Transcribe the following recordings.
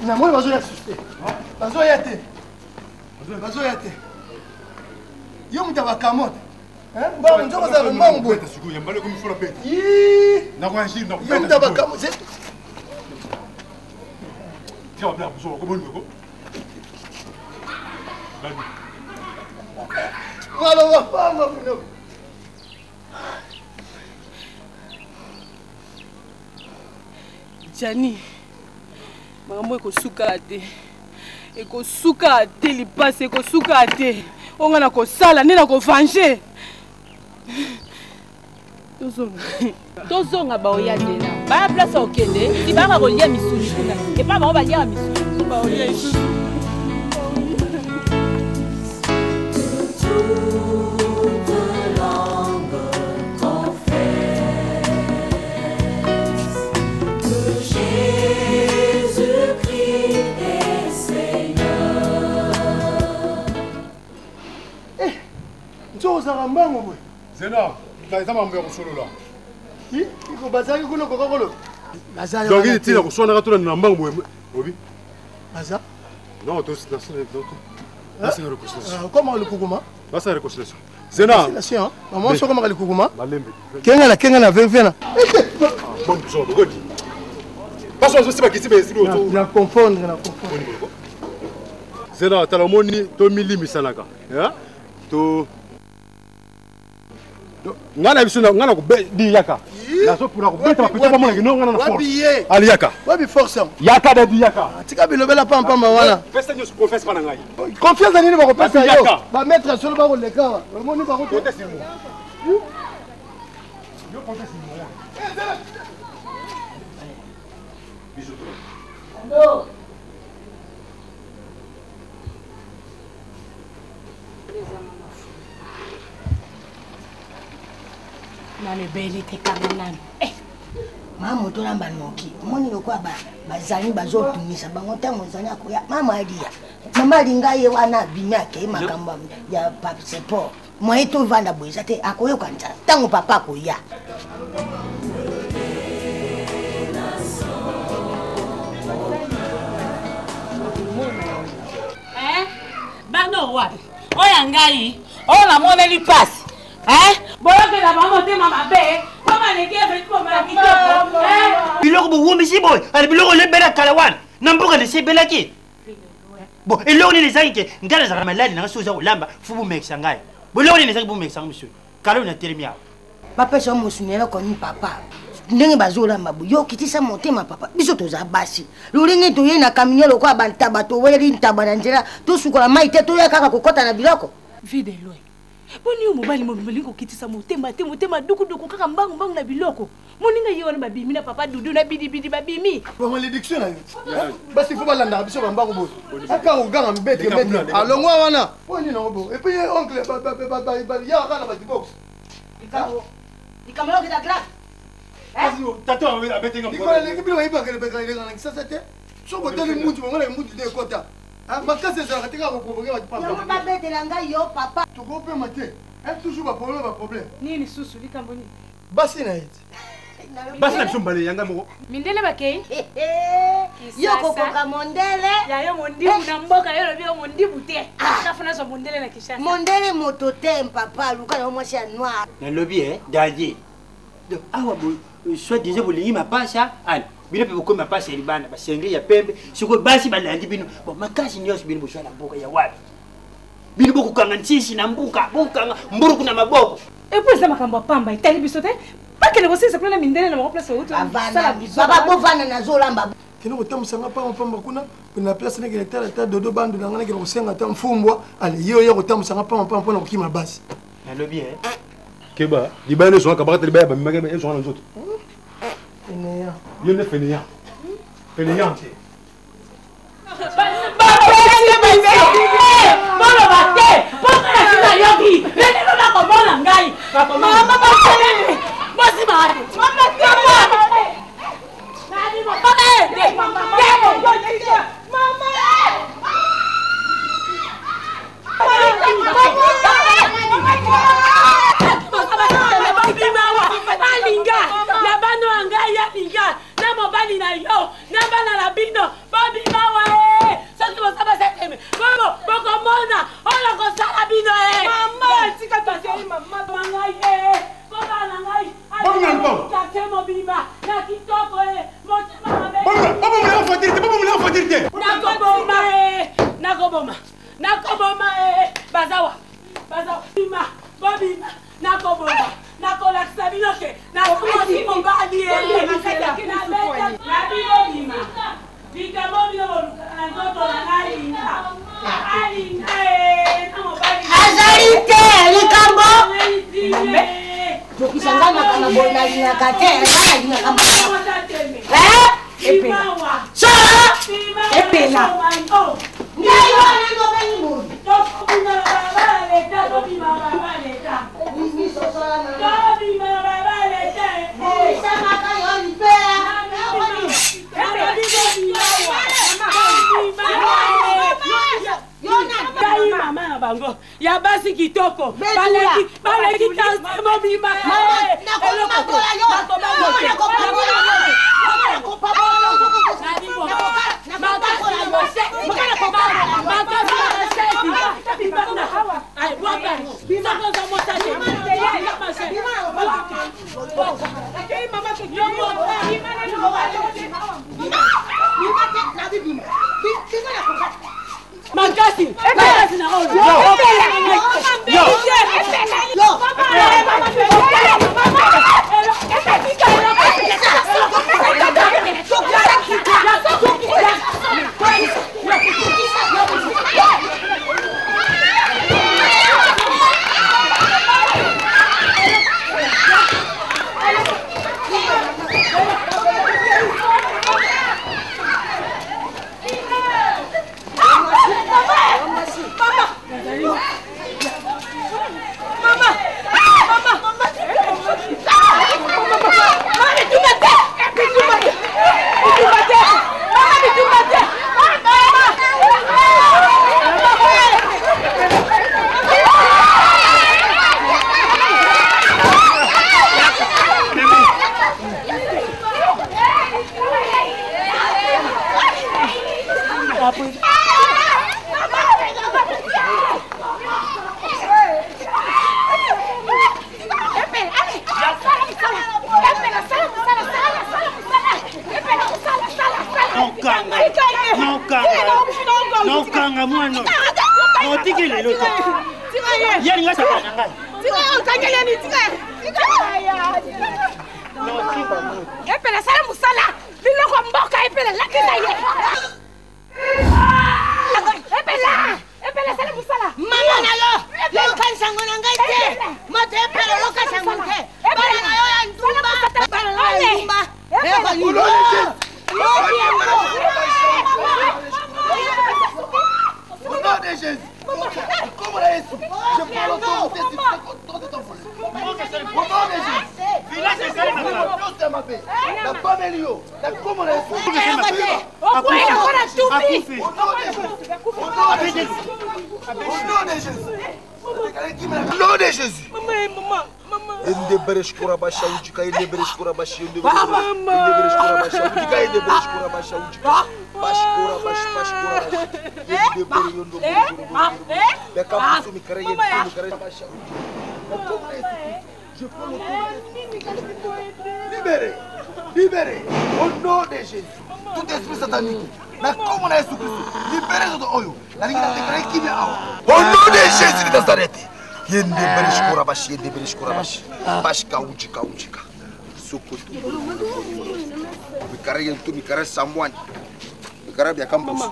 Namoni bazoya suste. Bazoya te. Bazoya te. Yo moto ya bakamote. Mbangu nzoko ozala mbangu boye. Yo moto ya bakamote. Maloba pamba munoko. Gianni, makambo ekosuka te. Ekosuka te lipasi ekosuka te. Oyo nga nakosala nde nakovange. Tozonga. Tozonga baoya zela. Baya place okende, ti baka kolia misuni kuna. Epa bango baliaka misuni. Baoya lisusu. Nso ozalaka mbango boye. Zena, eza makambo ya kosolola. Bazalaki kuna okoka koloba. Donc ntina koswanaka tolanda na mbango boye obi. Baza. Non, to nasala réconciliation. Comment likukuma? Basala réconciliation. Zena. Réconciliation. Maman soko maka likukuma? Malembe. Kenga na kenga na vevena. Bon, zo bogodi. Baso azo siba kiti be silo to. Na confondre na confondre. Zena tala omoni to milimisanaka. Hein? To ngai na biso ngai na di yaka nazopona kobeta bapeta bamona kino ngai na force ali yaka wapi force yango yaka dadi yaka ah, tika bilobela pampamba wana pesa nyonso confiance mpa na ngai confiance nini bakopesa yo bamaître solo bakoleka wa omoni bango te Allo nano ebeli te kanga nano eh. Mama moto olamba noki omoni lokola bazali bazotungisa bango ntango ozali akoya mama alia mama alinga ye wana abimi akei makambo ya passeport moye tovanda boye eza te akoyoka nzala ntango papa akoya. Eh? Bana wapi? Oyo ya ngai, oyo namoneli mpasi. Eh? Boyokela bango motema mabe. Mpo baleki ebeti kitoko. Eh? Biloko bowumisi boye, ala biloko lebela kala wana. Na mboka nde sebelaki. Bon, eloko nini ezangi ke ngai nazalaka maladi na ngai soki oza kolamba fo bomekisa ngai. Bo eloko nini ezangi bomekisa ngai monsieur? Kala oyo natelemi awa. Bapesa yo mosuni eloko nini papa? Ndenge bazolamba boye, yo kitisa motema papa. Biso toza basi. Lolenge toyei na camion lokola bantaba, toweleli ntaba na nzela, tosukola mai te, toya kaka kokɔta na biloko. Vie de loin. Boni yo mobali mobimba olingi kokitisa motema te, motema dukuduku kaka mbangu mbangu na biloko. Moninga ye wana babimi na papa Dudu na bidibidi babimi. Ba malédiction na yo. Basi faut balandaka biso bambangu boye. Aka oganga mbetre mbetre. Alongwa wana. Po nini nango bo? Et puis ye oncle ba ba ba ba yaka kaka na ba dibox. Likambo likambo yoko eza grave. Kasi tata abete nga. Likolo eleki bino bayebaka eleka na kisasa te. Soki botali mutu bango na mutu te ekota. Makasi ezalaka te kaka koprovoke bato pamba. Yango babetela ngai yo papa. Tokopema te. Toujours ba problème ba problème. Nini susu likambo nini? Basi na ye te. Basi na biso mbale yanga moko. Mindele bakei? Yo kokoka mondele. Ya yo mondibu na mboka yo lobi yo mondibu te. Kafu nazwa mondele na Kinshasa. Mondele moto te papa luka na mwasi ya noir. Nalobi eh danger. Donc awa bo soit disant bolingi mapasa ale bino mpe bokomi mapasa ya libanda basengeli ya pembe sikoyo basi balandi bino bon makasi nyonso bino bozwa na mboka ya wapi bino bokokanga nsisi na mbuka bokokanga mburuku na maboko epuis eza makambo ya pamba etali biso te bakende kosilisa kuna na mindele na bango place bauti sala bizoba bovanda nazolamba kende kotambusa nga pamba pamba kuna na place nakende tala ata dodo bandu na nga nakende kosenga ata mfumbwa ale ye oya kotambusa nga pamba pamba mpona kokima basi nalobi e keba libaya nde ezwaka bakata libaya bamemaka ezwaka na nzoto yo nde fainéant fainéant te boloba te mpo nga nasi nayoki lelelo nakomona ngai mama baselele bosima alinga na bana ya ngai alinga na mobali. Azali te likambo. Tokisa nga makambo boye nalingaka te, nga nalingaka makambo. Eh? Epela. Solo! Epela. Ngai wana nobeli moyi. Ngai mama na bango ya basi kitoko baleki baleki quartier mobimba. Makasi makasi na oyo. Naokanga mwana naotiki lelo te, ye alinga asakana na ngai. Epela, sala mosala, biloko mboka. Epela, lakisa ye. Epela, Epela, sala mosala. Mama na yo, yoka nsango na ngai te. Moto Epela, yoka sango te. Bana na yo ya ndumba, bana na yo ya ndumba. Au nom de Jésus. Comme la Yesu. Je prends l'autorité sur ton volet. Au nom de Jésus. Nyonso ya mabe. Napameli yo. Nakoma na Yesu. Akufi. Au nom de Jésus. Au nom de Jésus. Au nom de Jésus. Au nom de Jésus. Ende beresh kurabasha ujika, ende beresh kurabasha, ende beresh kurabasha ujika, ende beresh kurabasha ujika, bash kurabash, bash kurabash, ende bere yondo bere bere beka pusu mikare yende mikare basha ujika. Je prends l'autorité. Libéré, libéré, au nom de Jésus. Tout esprit satanique, na kombo na Yesu Kristo, libéré nzoto oyo. Nalingi na déclaré kimia awa. Au nom de Jésus de Nazareth. Yende beresh kurabash, yende beresh kurabash. Bash kauji kaujika. Sokoto. Mikare yentu mikare samwani. Mikare bya campus.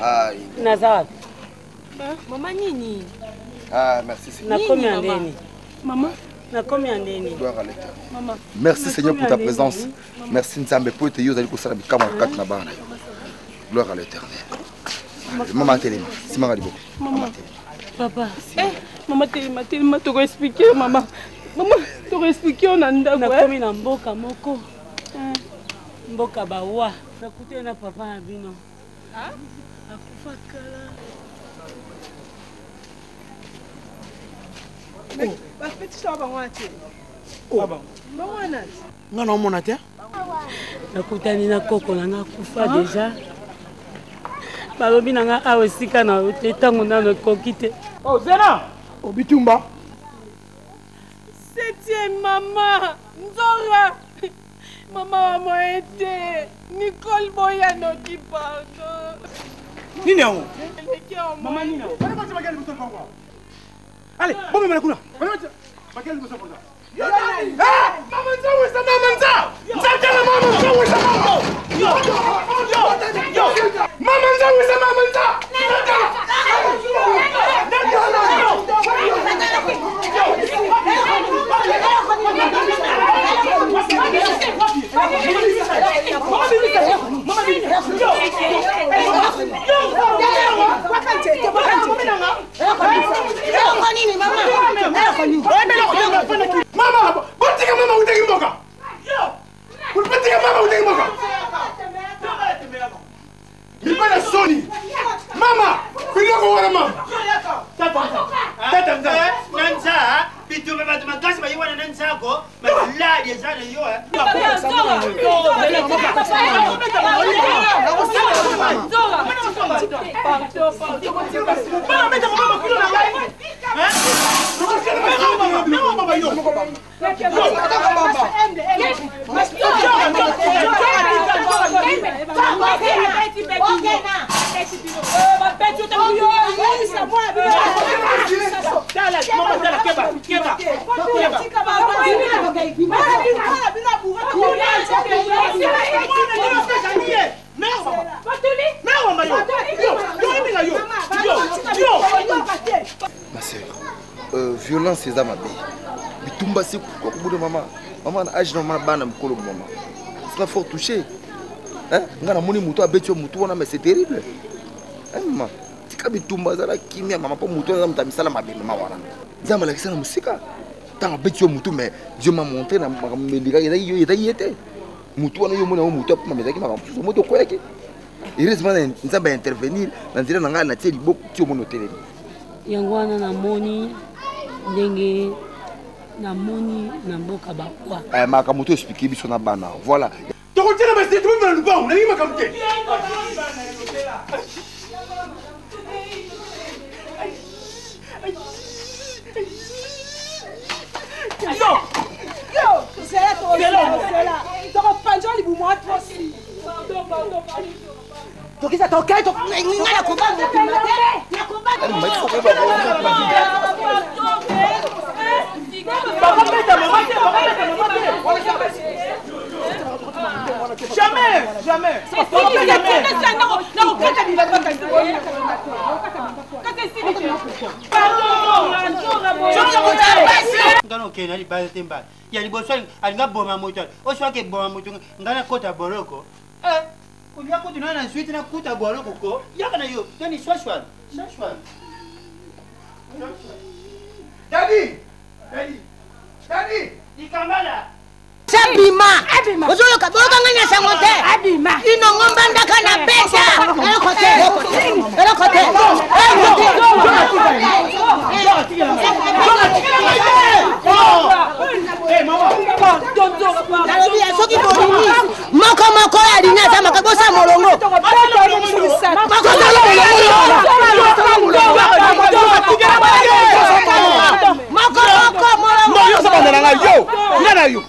Ah, Naza wapi? Mama, nini? Ah, merci Seigneur. Nakomi ya ndeni? Mama. Nakomi ya ndeni? Gloire à l'Éternel. Mama. Merci Seigneur pour ta présence. Merci Nzambe po ete yo ozali kosala bikamwa na kati na bana na yo. Gloire à l'Éternel. Mama telema, simanga liboko. Mama. Papa. Eh, mama, telema, telema, tokoexplike mama. Mama, tokoexplike yo na ndako. Nakomi na mboka moko, mboka bawa. Nakutani na papa na bino, akufa kala. Bapetisa bango wana te, bango wana. Nga naomona te. Nakutani na koko na nga, akufa deja. Balobi na nga awa esika na yo te, ntango nano ekoki te. Oh, zena obitumba. Septième mama Nzora, mama wa moyen te. Nicole, boya noki, pardon. Nini yango? Eleki ya. Mama, nini yango? Allez, bomemela kuna. Bakeli liboso kuna. Mama nzawisa, mama nza nzakala, mama nzawisa, mama. Mama nzawisa. Mama, botika mama utaki mboka. Botika mama utaki mboka. Mibala soni. Mama, biloko wana mama. Tata nanza bitumba bato makasi baye wana na nzako maladi eza na yo. Ma sœur, violence eza mabe. Bitumba se kobuda mama. Mama na âge na mama bana mukolo mama. C'est fort touché. Hein? Nga na moni mutu abeti yo mutu wana mais c'est terrible. Hein mama? Tika bitumba zala kimia mama po mutu wana mutu misala mabe mama wana. Nzambe alakisa na musika. Tanga abeti yo mutu mais Dieu m'a montré na makambo melika ezaki yo ezaki ye te. Mutu wana yo mona yo mutu apoma ezaki makambo mosusu moto okweyaki. Heureusement Nzambe a intervenir na nzela na ngai na tie liboko ti omoni otelemi. Yango wana namoni ndenge namoni na mboka bakwa. Makambo to expliquer biso na bana. Voilà. Tokotiela basete na lupango nalingi makambo te. Yo, zela to zela. Tokopanza libumu atrosi. Tokisa tokei to nga na kobanga motima te. Nakobanga. Bakobeta mama te, bakobeta mama te. Jamais, jamais. Nga okende libala te mbala ya liboso alinga boma moto oswaki boma moto nga nakota boloko kolia kutu na na suite nakuta boloko ko yaka na yo tani swashwan swashwan. Daddy, Daddy, Daddy, likambala Abima. Ozoyoka boyoka ngai na sango te. Inongo mbandaka na beta. Eloko te. Eloko te. Nalobi ya soki bolingi moko moko oyo alingi aza maka bosa molongo. Moko moko molongo. Yo oza na ngai yo. Nga na yo.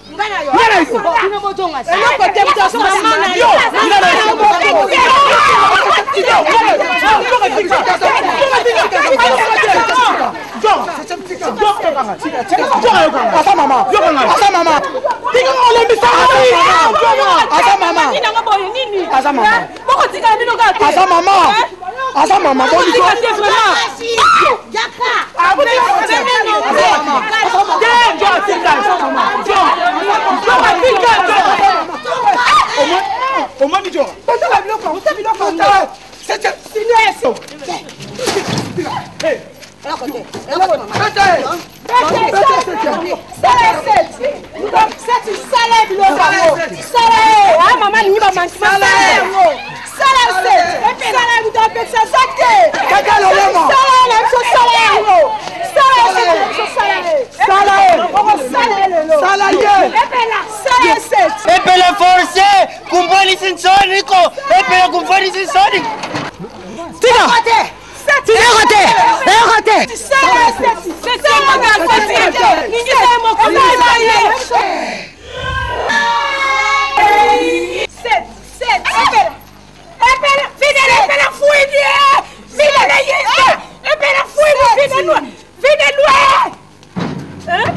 Epela force kumvonisa insoniko epela kumvonisa insoniko. Tika. Eloko te. Eloko te.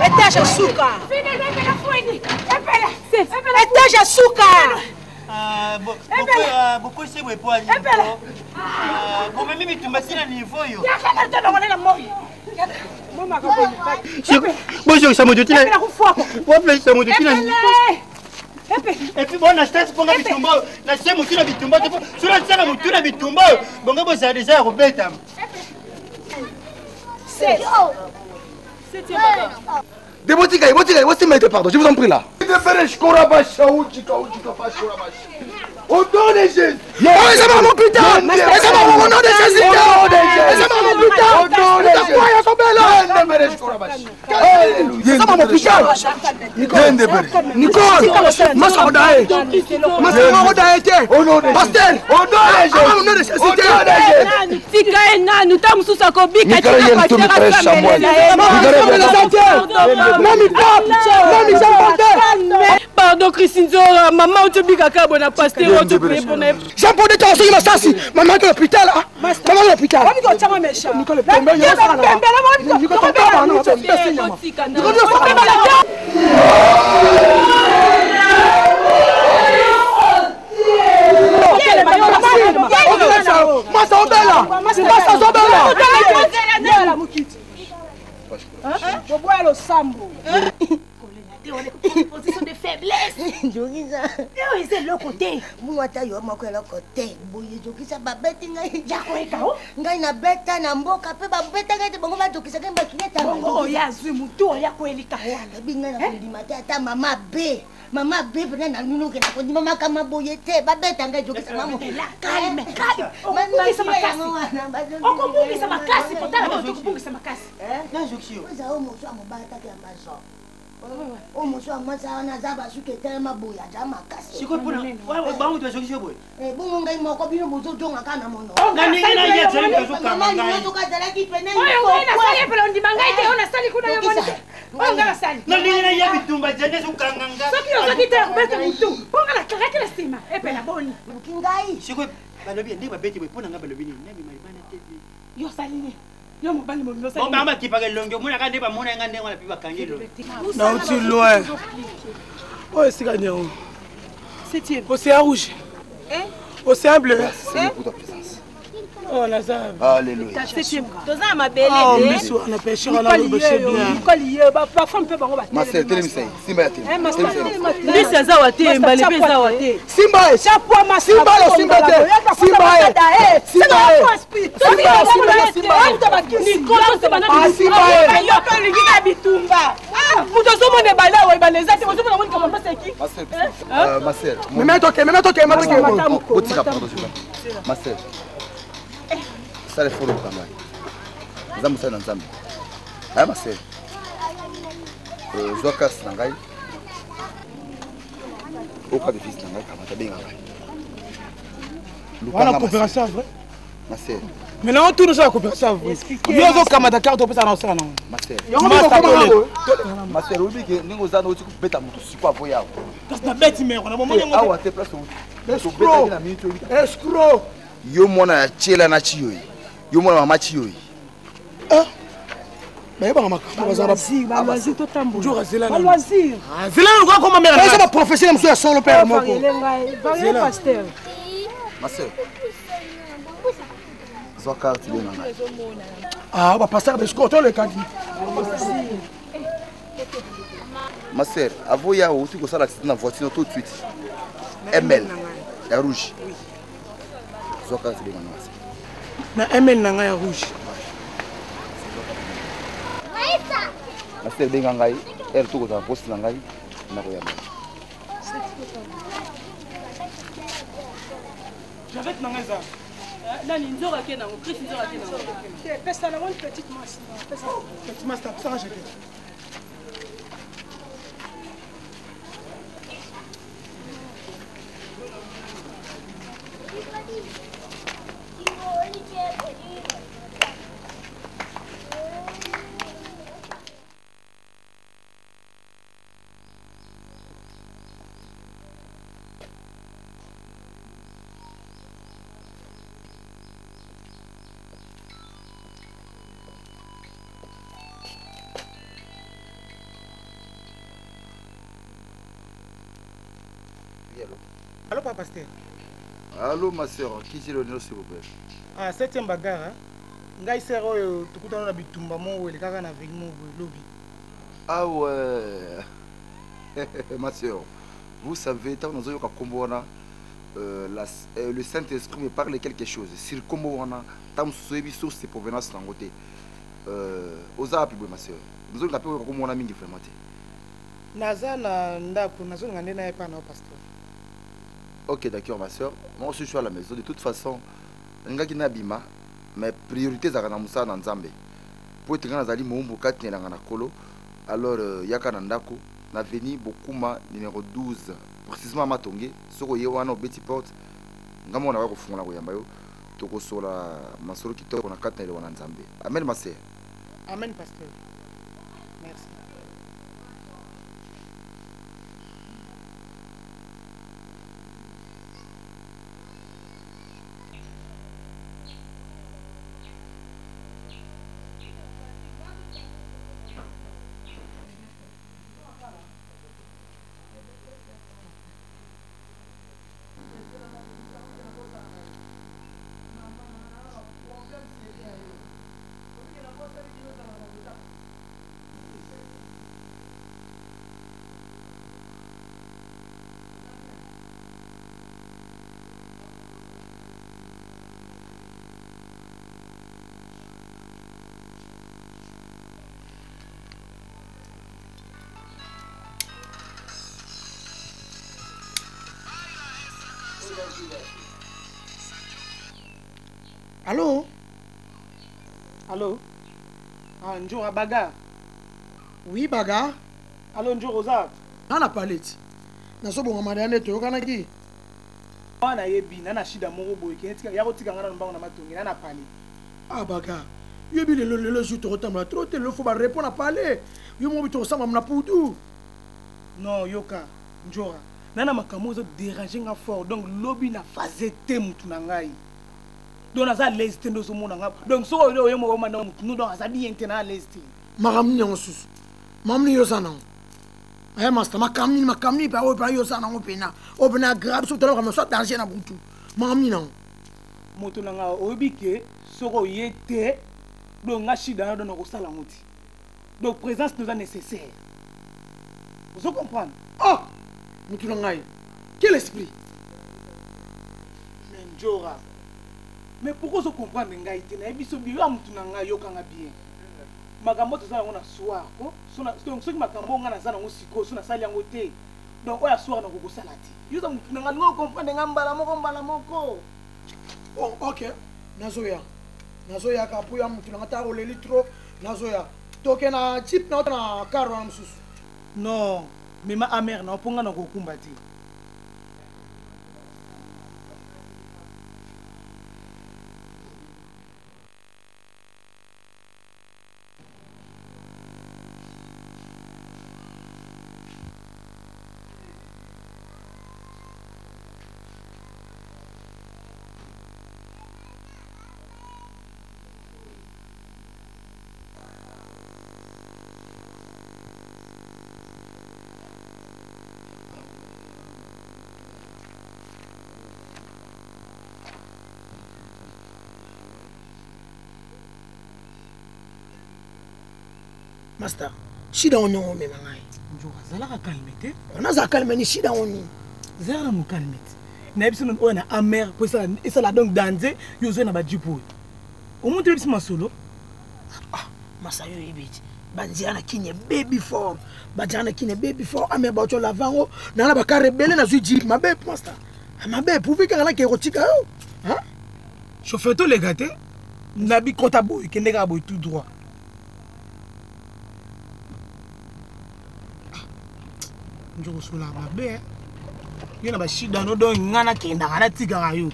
Etage suka. Etage suka. Bokosi boye po bomemi bitumba si na niveau yo. Bozongisa moto tina. Wapelisa moto tina. Et puis bon, na stress mponga bitumba oyo, na se motu na bitumba te, soki natiaka motu na bitumba oyo, bongo bozala deja ya kobetama. De botika ye, botika ye, bosimba ye te pardon, je vous en prie là. Au nom de Jésus. Oh, eza makambo putain. Eza makambo au nom de Jésus. Eza makambo putain. Au nom de Jésus. Eza makambo putain. Nicole, masa kodaye. Masa kodaye te. Pasteur. Au nom de Jésus. Tika ye nanu ntango mosusu akobika. Pardon, Christine Zora, mama otobika kaka bona pasteur otoprie mpona Jean Paul de soki masasi, mama ke l'hôpital, mama ke l'hôpital. Nicole pembe yo sala. Nicole pembe na. Masa obela. Masa obela. Boboya losambo. Position de faiblesse. Jokisa. Oyo eza eloko te. Bungo ata yo moko eloko te. Boye jokisa babeti ngai. Yakoyeka o. Ngai nabeta na mboka mpe babeta ngai te, bango bajokisaka ngai bakileta. Bongo oyo azwi motu oyo akoyelika wana. Nabi ngai nakondima te ata mama be. Mama be mpena na nino okenda kondima makambo boye te, babeta ngai jokisa mama. Calme, calme. Okobungisa makasi. Okobungisa makasi kotala bato okobungisa makasi. Oza oyo mosu ya mobali ataki ya mazo. Oyo mosu ya mwasi wana aza basuki etelema boye, aza makasi. Sikoyo mpona bango bazokisi yo boye. Bongo ngai moko bino bozozonga kaka na mono. Na ndenge na ye azali kozokanga ngai. Soki azalaki pene oyo ngai nasali epela ondima ngai te, oyo nasali kuna yo moni te, oyo ngai nasali. Na ndenge na ye bitumba jani ezokanga ngai. Soki ozaki te akobeta motu mpo ngai nakangaki na nsima epela boni. Luki ngai. Sikoyo balobi ndenge babeti boye mpo na ngai balobi nini? Nabima libanda te. Yo osali nini? Yo mobali mobimba osali nini? Bango bakipaka elongi, omonaka nde bamona ngai ndenge wana mpe bakangi elongi. Nauti loin. Oyo esika nini yango? Océan rouge. Océan bleu. Oh, naza. Alléluia. Toza na mabele. Oh, miso wana pêcheur wana bêche bien. Nikoli ye ba femme pe bango ba. Marcel, telemisa ye. Simba ya telemi. Mbisi aza wa te, mbale mpe eza wa te. Simba ye. Simba ye, simba te. Simba ye. Simba ye. Simba, simba, simba. Nikolo Simba ye. Yo pe olingi na bitumba. Moto azomona ebale awa, ebale eza te, ozomona moni kama mpasi eki. Marcel. Meme toke, meme toke, meme toke. Botika pardon, s'il vous plaît. Marcel. Sala effort oluka ngai. Eza mosali na Nzambe. Aya Marcel. Zwa carte na ngai. Oka de fils na ngai kamata benga ngai. Wana coopération vrai. Marcel. Mais non, tout nous la coopération vrai. Yo zo kamata carte opesa na osala nango. Marcel. Yango bokoma Marcel, oyebi ke ndenge oza na oti kobeta moto siko avoya awa. Kasi na beti mero na bomoni yango. Awa te place outi. Escroc. Escroc. Yo mwana ya Tshela na Tshiyoyi. Yo mwana mama Tshiyoyi. Ah. Bayebaka makambo bazala ba loisir totambola. Ba loisir. Zela luka koma mera. Eza ba professeur mosusu ya solo père moko. Varier pasteur. Ma sœur. Zwa carte benga ngai. Ah, ba pasteur de escroc toleka di. Ma sœur, avant ya outi kosala accident na voiture tout de suite. ML ya rouge. Zwa carte benga ngai. Na ML na ngai ya rouge. Ma sœur benga ngai, heure tokozala poste na ngai nakoyamba. Javette na ngai eza. Nani nzoka ke nango, Chris nzoka ke nango. Pesa na one petite masse. Petite masse, pesaka jaquette. Allô, papa pasteur. Allô, ma soeur, qui j'ai l'honneur, s'il vous plaît? Ah, septième bagarre, hein? Ngai sœur oyo tokutana na bitumba moko elekaka na veni moko boye lobi. Ah ouais. Ma soeur, Vous savez, tant nazoyoka kombo wana le Saint-Esprit me parle quelque chose sur kombo wana, ntango mosusu oyebi source de provenance nango te. Oza wapi boye, ma sœur? Nazolinga mpe oyoka kombo wana mingi vraiment te. Naza na ndako, nazolinga nde nayepa na yo, pasteur. Ok, d'accord, ma sœur. Moi aussi je suis à la maison. De toute façon, nalingaki nabima, mais priorité ezalaka na mosala na Nzambe. Po ete ngai nazali mowumbu kati na elanga na Nkolo. Alors yaka na ndako na avenue Bokuma numéro 12, précisément Matonge. Soki oye wana obeti porte, ngai moko nakoya kofungola koyamba yo. Tokosola masolo kitoko na kati na elongo na Nzambe. Amen, ma sœur. Amen, pasteur. Merci. Allô? Allô? Ah, Ndjora, bagarre. Oui, bagarre. Allô, Ndjora, oza? Na na palette. Nazobonga mariane toyokanaki. Wana yebi na na shida moko boye kende tika ya kotika nga na mbango na matongi na na palais. Ah bagarre. Yebi lelo lelo jour tokotambola trop te lelo faut ba répondre na palais. Yo moko tokosamba na pudu. Non, yoka, Ndjora. Na na makambo ozo déranger nga fort donc lobi na phase te mutu na ngai. Donc naza à l'aise te ndozo mona nga. Donc soko oyo oyo moko manda mutu no donc aza bien te na à l'aise te. Makambo nini yango susu? Makambo nini yo oza nango? Eh master, makambo nini, makambo nini pa oyo pa yo oza nango pena? Oyo pena grave, soki tolaka maso danger na butu. Makambo nini yango? Moto na nga oyebi ke soko oye te donc nga shida na donc nakosala yango te. Donc présence nous est nécessaire. Vous comprenez? Oh! Mutu na ngai. Quel esprit? Mais Ndjora. Mais pourquoi vous comprenez ngai te? Na biso biyo ya mutu na ngai yokanga bien. Makambo toza yango na soir ko. So na, donc soki makambo nga naza nango siko so nasali yango te. Donc oya soir na kokosala te. Yo za mutu na ngai ngo comprendre nga mbala moko mbala moko. Oh, OK. Nazoya. Nazoya ka po ya mutu na nga ta oleli trop. Nazoya. Toke na jeep na na car wana mosusu. Non, mema amer na mpo nga na kokumba te. Master, shida oni omema ngai. Njoka, zalaka calme te. Naza calme ni shida oni. Zalaka mo calme te. Na biso oyo na amer po esala donc danze yo ozoya na ba jeep oyo. Omonti biso masolo. Ah, masa yo yebi ti. Banzela na kini baby fort. Banzela na kini baby fort. Amer ba otyo lavango na na bakare ebele nazwi jeep mabe master. Mabe pourvu kaka na ke kotika yo. Hein? Chauffeur toleka te. Na bikota boye kende kaka boye tout droit. Nzoko sola mabe yo na bashida no donc nga nakendaka natikaka yo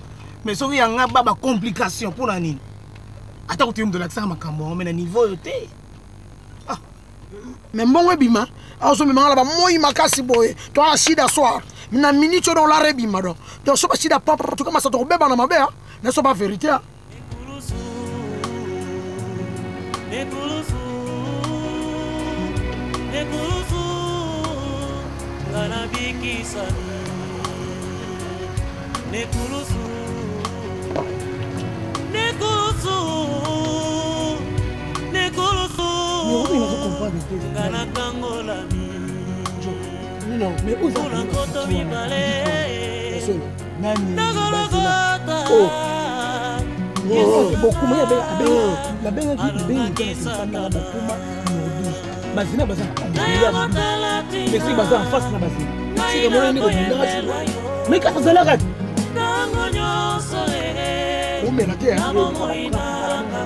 mais soki ya nga ba bacomplication mpo na nini ata kutu yo moto olakisaka makambo yango mais na niveau oyo te. Ah, mais mbongo ebima azomema nga na bamoi makasi boye to na shida soir na minute oyo donc lara ebima donc donc so bashida papa tuka masa tokobeba na mabe na so ba vérité. Nekulusu, nekulusu, nga nabikisami. Nekulusu, nekulusu, nekulusu, nga nakangolami. Non, mais oza nkoto mibale. Nani? Nagologota. Oh. Bokuma ye nabengaki bengi kaka bokuma numéro 12 bazina baza na mais soki baza en face na bazina soki amona nde kobundaka sikoyo mais kaka azalaka te ntango nyonso omela te na bomoi nanga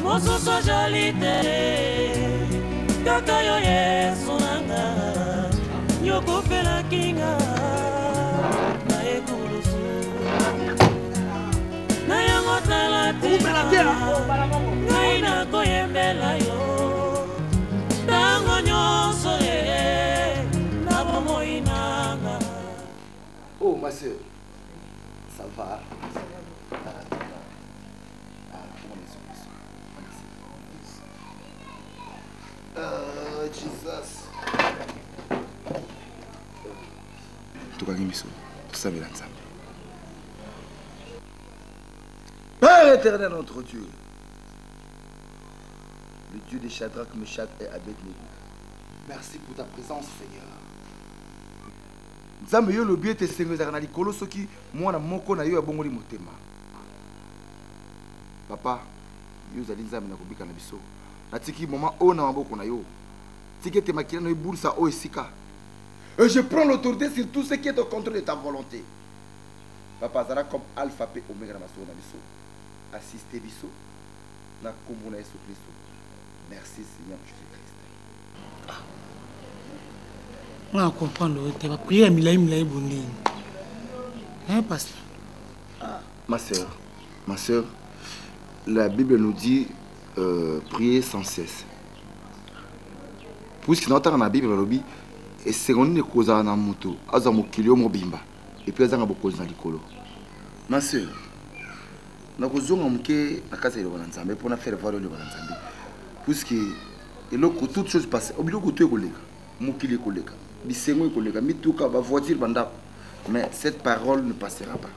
mosusu ajali te kaka yo Yesu nanga yokofelaki nga na ekulusu na yango tala tina ngai nakoyembela yo ntango nyonso ye na bomoi nanga. Oh, ma soeur, ça va? Ah, Jesus. Tokangi miso, tosambela Nzambe. Père éternel notre Dieu, le Dieu de Shadrach, Meshach et Abednego, merci pour ta présence, Seigneur. Nzambe, yo olobi ete esengo ezalaka na likolo soki mwana moko na yo abongoli motema. Papa, yo ozali Nzambe na kobika na biso. Natiki moma oyo na maboko na yo. Tika ete makila na yo ebulisa oyo esika. Et je prends l'autorité sur tout ce qui est au contraire de ta volonté. Papa, azala comme Alpha pe Omega na masolo na biso. Assiste biso na kombo na Yesu Kristo. Merci Seigneur Jésus-Christ. Nga na comprendre oyo te, bapriere ya milai milai bondeni. Hein, pasteur? Ma sœur, ma sœur, la Bible nous dit prier sans cesse. Puisque na otanga na Bible balobi esengo nini ekozala na moto azwa mokili oyo mobimba et puis azanga bokonzi na likolo. Ma sœur, nakozonga moke na kati ya liloba na Nzambe mpo na faire voir liloba na Nzambe. Puisque eloko toute chose passe, biloko tout ekoleka, mokili ekoleka, bisengo ekoleka, mituka, ba voiture, ba ndako. Mais cette parole ne passera pas.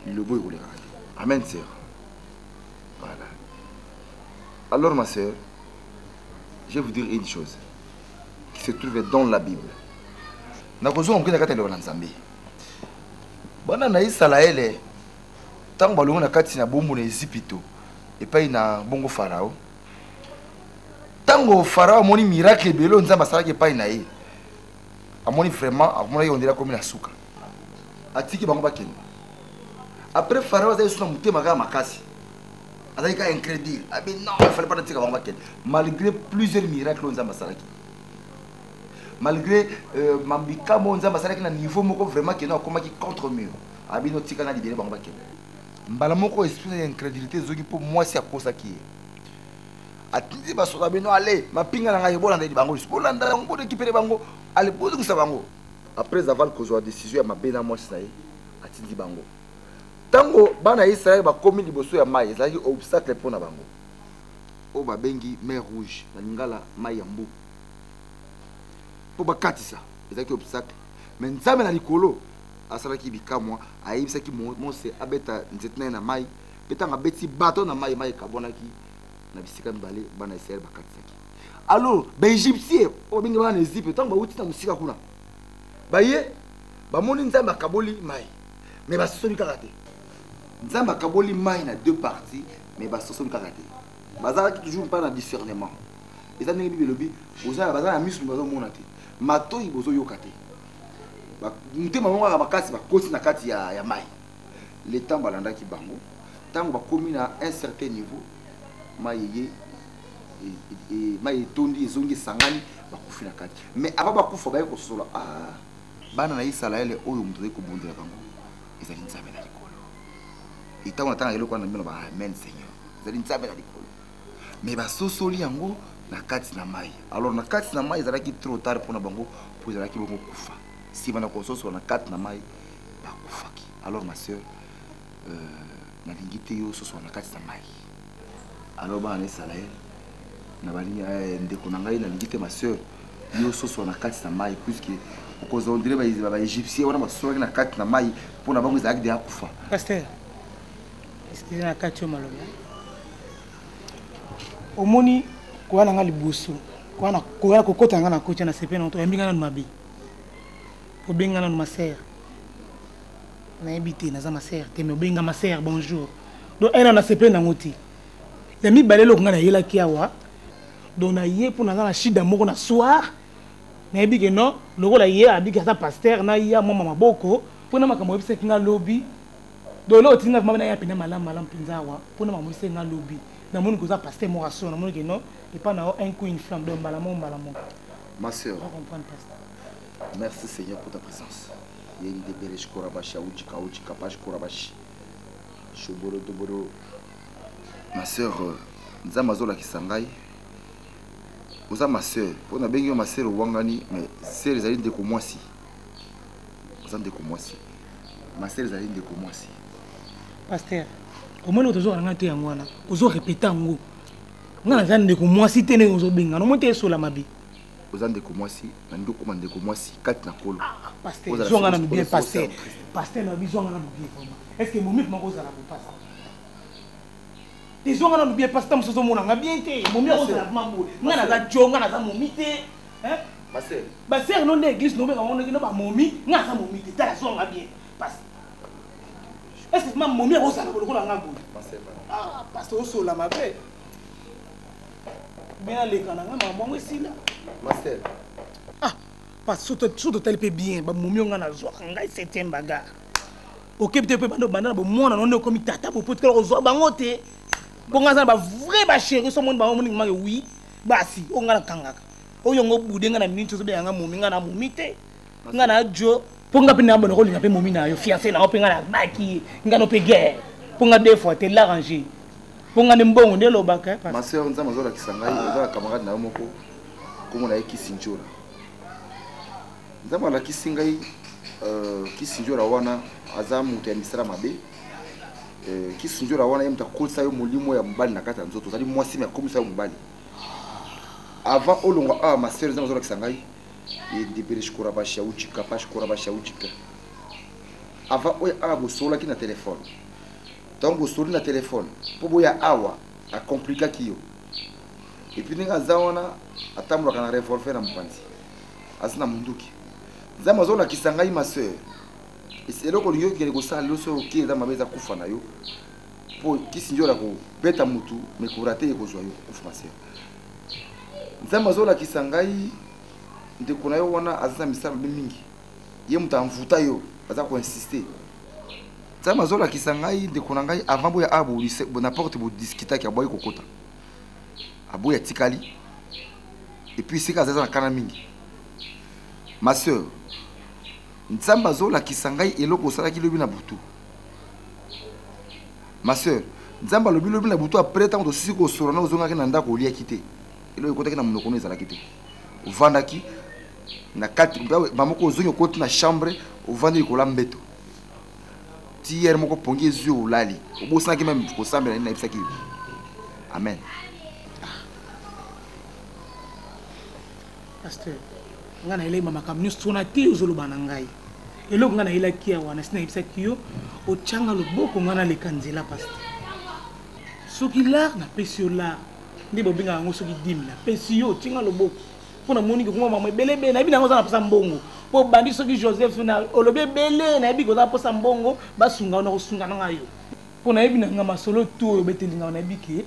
Lilobo ekolekaka te. Amen, sœur. Voilà. Alors ma sœur, je vais vous dire une chose qui se trouve dans la Bible. Nakozonga moke na kati ya liloba na Nzambe. Bana na Isalaele ntango balongo na kati na bombo na Ezipito epai na bongo Farao, ntango Farao amoni miracle ebele oyo Nzambe asalaki epai na ye, amoni vraiment, amonaki ondele akomi na suka, atiki bango bakende. Après Farao azali lisusu na motema kaka makasi, azali kaka incrédule, abi non, il fallait pas natika bango bakende malgré plusieurs miracles oyo Nzambe asalaki, malgré mabikamo oyo Nzambe asalaki na niveau moko vraiment keno akomaki contre mur, abi no tika na libere bango bakende. Mbala moko esprit ya incrédulité ezoki mpo mwasi akosaki ye, atindi basoda bino, ale mapinga na ngai, bolanda bango lisusu, bolanda bango, borekipere bango, ale bozongisa bango. Après avoir kozwa décision ya mabe na mwasi na ye, atindi bango. Ntango bana ya Israël bakomi liboso ya mai, ezalaki obstacle mpo na bango, oyo babengi mer rouge na lingala, mai ya mbu, mpo bakatisa, ezalaki obstacle. Mais Nzambe na likolo asalaki bikamwa, ayebisaki Mose abeta nzete na ye na mai, mpe ntango abeti bato na mai, mai ekabwanaki na bisika mibale, bana ya Israël bakatisaki. Alors baegyptien oyo babengi bana na Egypte, ntango bauti na mosika kuna, baye bamoni Nzambe akaboli mai, mais basosoli kaka te. Nzambe akaboli mai na deux parties, mais basosoli kaka te. Bazalaki toujours pas na discernement. Eza ndenge Bible elobi, baza na miso bazomona te, matoi bozoyoka te, motema bango kaka makasi, bakosi na kati ya mai. Le temps balandaki bango, ntango bakomi na un certain niveau, mai eye, mai etondi, ezongi, esangani, bakufi na kati. Mais avant bakufa, baye kososola, ah, bana na Isalaele oyo moto azali kobundela bango ezali Nzambe na likolo. Ntango natanga eloko wana, bino ba amen Seigneur, ezali Nzambe na likolo. Mais basosoli yango na kati na mai. Alors na kati na mai ezalaki trop tard mpona bango, mpo ezalaki bongo kufa. Nsima na kososola na kati na mai, bakufaki. Alors ma sœur, nalingi te yo sosola na kati na mai. Alors bana na Isalaele, na balingi ndeko na ngai, nalingi te ma sœur yo sosola na kati na mai, puisque okozwa ondire ba égyptien wana basosolaki na kati na mai, mpona bango ezalaki deya kufa. Pasteur, excusez na kati yo maloba. Omoni koya na nga liboso. Wana koya kokota nga na koti na sepe na oyambi nga nanu mabe. Obenga nanu ma sœur. Nayebi te naza ma sœur te mais obenga ma sœur bonjour. Donc ena na sepe nango te. Ya mibale eloko nga nayelaki awa. Donc naye mpo naza na shida moko na soir. Nayebi ke non lokola ye abiki aza pasteur na ya mwa maboko mpo na makambo oyebisaki nga lobi. Donc eloko etindi nga vraiment naya mpenza malamu malamu mpenza awa mpo na makambo oyebisaki nga lobi. Namoni koza pasteur moko aso namoni ke non epa na yo un coup une flamme donc mbala moko mbala moko. Ma sœur. On comprendre pasteur. Merci Seigneur pour ta présence. Yende beresh korabashi aujika ujika pash korabashi. Shoboro doboro. Ma sœur, euh, Nzambe azolakisa ngai oza ma sœur mpo nabengi yo ma sœur owangani mais sœur ezali ndeko mwasi oza ndeko mwasi ma sœur ezali ndeko mwasi pasteur omoni oyo tozokana ngai te yango wana ozo répéte yango ngai naza ndeko mwasi te ndenge ozobengana omoni te esola mabe oza ndeko mwasi nalingi okoma ndeko mwasi kati na nkolo ah, pasteur zwanga nanu bien pasteur pasteur na bizwanga nanu bien vraiment est ce que momi vraiment kozala bopasa ezwanga nanu bien pasteur mosusu ozomona nga bien te momi akozala vraiment boye ngai naza jo ngai naza momi te basere no nde église nobenga ngo ndenge no bamomi ngai naza momi te tala zwanga bien pasteur est ce que vraiment momi akozala lokola nga boye ah pasteur osola mabe bien aleka na nga makambo yango esila master ah parce que soki totali mpe bien bamomi yo nga nazwaka ngai septième bagarre okebi te mpe banda obanda na bomwana no nde okomi tata bopo tikala kozwa bango te mpo ngai aza na bavrai bachéri so omoni bango omoni make wi basi oyo ngai nakangaka oyo yango obude ngai na miniti ozobenga ngai momi ngai na momi te ngai na jo mpo ngai mpe nabona kolinga mpe momi na yo fiancé na yo mpe ngai nabaki ye ngai no mpe guerre mpo ngai deux fois te l'arranger mpo ngai nde mbongo nde elobaka eh, ma sœur nzambe azolakisa ngai oza na camarade na yo moko nkombo na ye kisinjora nzambe alakisi ngai euh, kisinjora wana aza moto ya misala mabe euh, kisinjora wana ye moto akotisa yo molimo ya mobali na kati ya nzoto ozali mwasi me akomisa yo mobali avant olongwa awa ma sœur nzambe azolakisa ngai yendebereshkorabasha ujika pashkorabasha ujika avant oyo awa bosololaki na telefone ntango bosoli na telefone mpo boya awa akomplikaki yo epuis ndenge aza wana atambolaka na revolver na mopanzi aza na munduki nzambe azolakisa ngai ma sœur eloko olingi okende kosala lelo soki oke eza mabe eza kufa na yo mpo kisi nzola kobeta motu mekura te ekozwa yo kokufa ma sœur nzambe azolakisa ngai ndeko na yo wana aza na misala mabe mingi ye moto amvuta yo aza koinsiste nzambe azolakisa ngai ndeko na ngai avant boya awa na porte bodiskitaki aboyi kokota aboyi atikali epuis esika aza na kana mingi ma sœur nzambe azolakisa ngai eloko osalaki lobi na butu ma sœur nzambe alobi lobi na butu apres ntango tosisi kosola na ozongaki na ndako oliaki te eloko ekotaki na monoko no ezalaki te ovandaki na kati bamoko ozongi okoti na chambre ovandi likolo ya mbeto ti hier moko pongi ezwi olali obosanaki meme kosambela nini nayebisaki yo amen pasteur ngai nayelaki makambo nyonso wana te ozoloba na ngai eloko ngai nayelaki awa nasi nayebisaki yo otyanga loboko ngai naleka nzela pasteur soki lar napesi yo lar nde bobengaka yango soki dime napesi yo otyanga loboko mpo namoni kokoma mama ebele ebele nayebi nango oza na mposa mbongo mpo obandi soki joseph na olobi ebele nayebi koza mposa mbongo basunga yo na kosunga na ngai yo mpo nayebi na nga masolo tu oyo obeteli ngai nayebi ke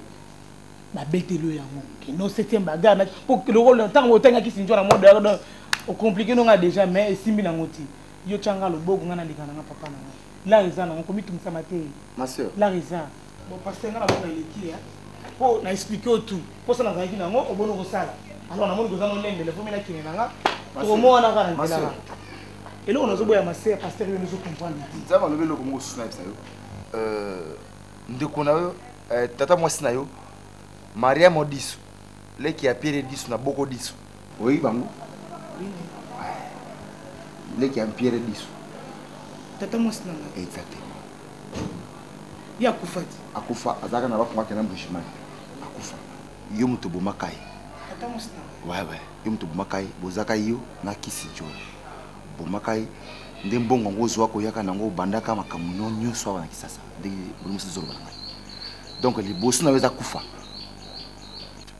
babeteli yo yango ke no septième bagarre mpo lokola ntango otangaki sinjo na mode donc ocomplike no ngai déjà mais esimbi nango ti yo tya nga loboko ngai naleka na nga papa na ngai lar eza nango komitungisama te ma sœur lar eza bon pasteur nga namona eleki ya mpo na explike yo tout mposa nazalaki nango oboni kosala alors namoni koza nolendele fo mina kende na nga tokomowana kaka na nzela eloko nazoboya ma sœur pasteur yo nozo comprendre te nzambe alobi eloko moko susu nayebisa yo euh, ndeko na yo euh, tata mwasi na yo mariam odisu leki ya pierre disu na boko disu oyebi bango leki ya pierre disu tata mwasi na ngai exactement ye akufa te akufa azalaka na bakongo akenda mbujimayi akufa yo moto obomaka ye wewe yo moto obomaka ye bozaka yo na kisi jona bomaka ye nde mbongo yango ozwa koyaka nango obandaka makambo nyonso awa na kisasa ndenge molimo mosusu ezoloba na ngai donc liboso na yo eza kufa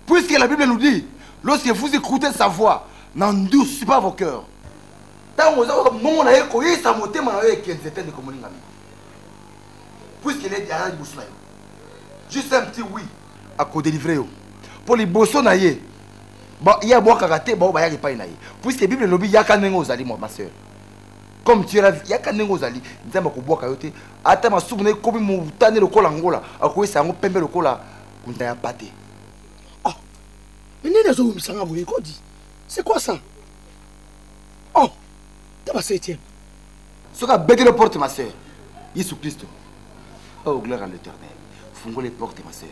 puisque la bible nous dit. Lorsque vous écoutez sa voix, n'endurcissez pas vos cœurs. Ntango oza koyoka mongongo na ye koyisa motema na yo ekenze te ndeko molingami. Puisqu'il est derrière liboso na yo. Juste un petit oui akodelivre yo. Mpo liboso na ye ye abwakaka te baoyo bayaka epai na ye. Puisque Bible elobi yaka ndenge ozali ma sœur. Comme tu es là, yaka ndenge ozali, Nzambe akobwaka yo te. Ata masumu na ye ekomi motane lokola ngola, akoyisa yango pembe lokola nkunta ya pate. Ah, mais nini azowumisa nga boye kodi? C'est quoi ça? Oh, taba septième. Soki abeteli porte ma sœur, Yesu Kristo. Oh, gloire à l'Éternel. Fungole porte ma sœur.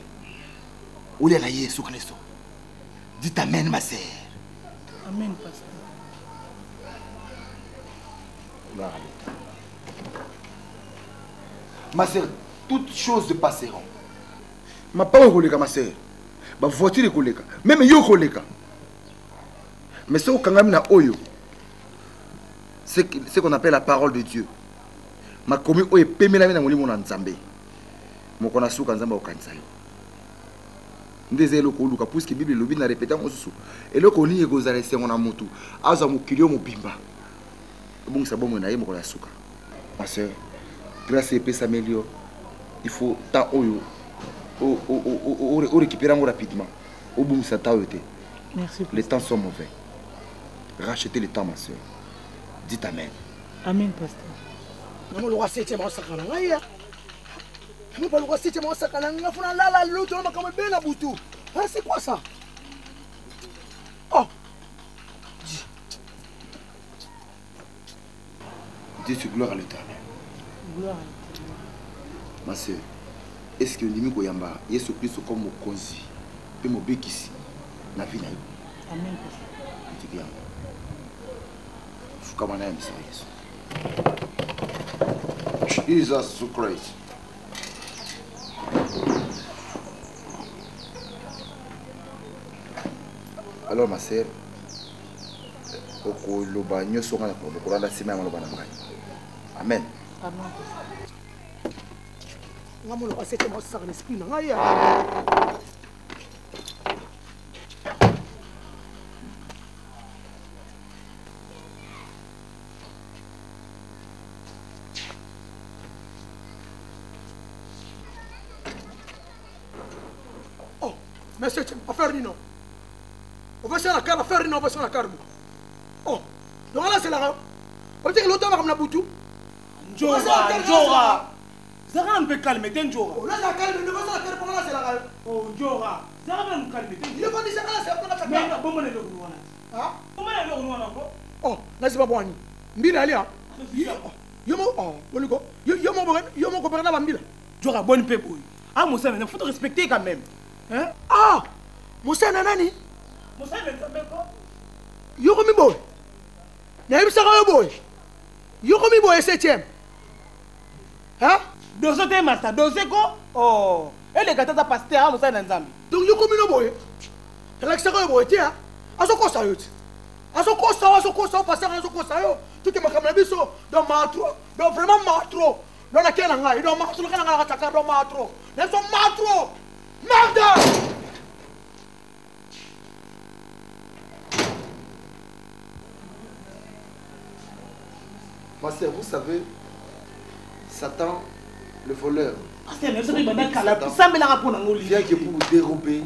Olia na Yesu Kristo. Dites amen ma sœur. Amen pasteur. Gloire à l'Éternel. Ma sœur, toutes choses passeront. Mapango ekoleka ma sœur. Ba voiture ekoleka. Même yo ekoleka. Mais soki okangami na oyo, ce qu'on appelle la parole de Dieu. Makomi oyo epemelami na molimo na Nzambe. Moko na suka Nzambe akokanisa yo. Nde eza eloko oluka puisque Bible elobi na répétant mosusu. Eloko nini ekozala esengo na motu azwa mokili oyo mobimba. Ebongisa bomoi na ye mokolo ya suka. Ma sœur, grâce epesameli yo, il faut temps oyo o récupérer yango rapidement. Obongisa temps oyo te. Merci. Les temps sont mauvais. Rachetez le temps, ma sœur. Dites amen. Amen, pasteur. Maman, le roi septième, on s'en a rien. Maman, le roi septième, on s'en a rien. Faut la la l'autre, on va quand même bien la boutou. Hein, c'est quoi ça? Oh. Dieu te gloire à l'Éternel. Gloire à l'Éternel. Ma sœur, est-ce que ondimi koyamba Yesu Kristo comme mokonzi mpe mobikisi na vie na yo? Amen. Ndimi yango. Fukama na yambisa Yesu. Jesus Christ. Alors ma sœur, okoloba nyonso ngai nakoloba, okolanda nsima ya maloba na ngai. Amen. Amen. Nga mona ba septième osaka na esprit na ngai ya. Oh, mais septième, affaire nino. Ovasala na kar, affaire nino ovasala na kar. Oh, donc là c'est la. On dit que l'autre va comme la boutou. Njora, Njora. Zara un peu calme, te Njora. Oh, là, calme, ne va pas la pour là, c'est la. Oh, Njora. Zara un peu calme, te. Il est pas dit ça là, c'est la. Mais bon bon le wana. Ah? Bon le wana ko. Oh, là c'est pas bon. Mbila ali ah. Yo mo oh, boliko. Yo yo mo yo mo ko na bambila. Njora bonne pe boy. Ah, Moussa, il faut te respecter quand même. Hein? Ah! Moussa na nani? Moussa na nzambe ko. Yo komi boy. Nayebisaka yo boy. Yo komi boye septième. Hein? Dozo te master, doze ko. Oh, eleka tata pasteur ah mosali na Nzambe. Donc yo komi no boye. Elakisaka yo boye te ah. Azokosa yo te. Azokosa yo, azokosa yo, pasteur azokosa yo. Tout est makambo na biso. Donc matro, donc vraiment matro. Donc na kena ngai, donc matro kana ngai na kataka donc matro. Na biso matro. Merde! Ma sœur, vous savez, Satan, le voleur, vient que pour dérober,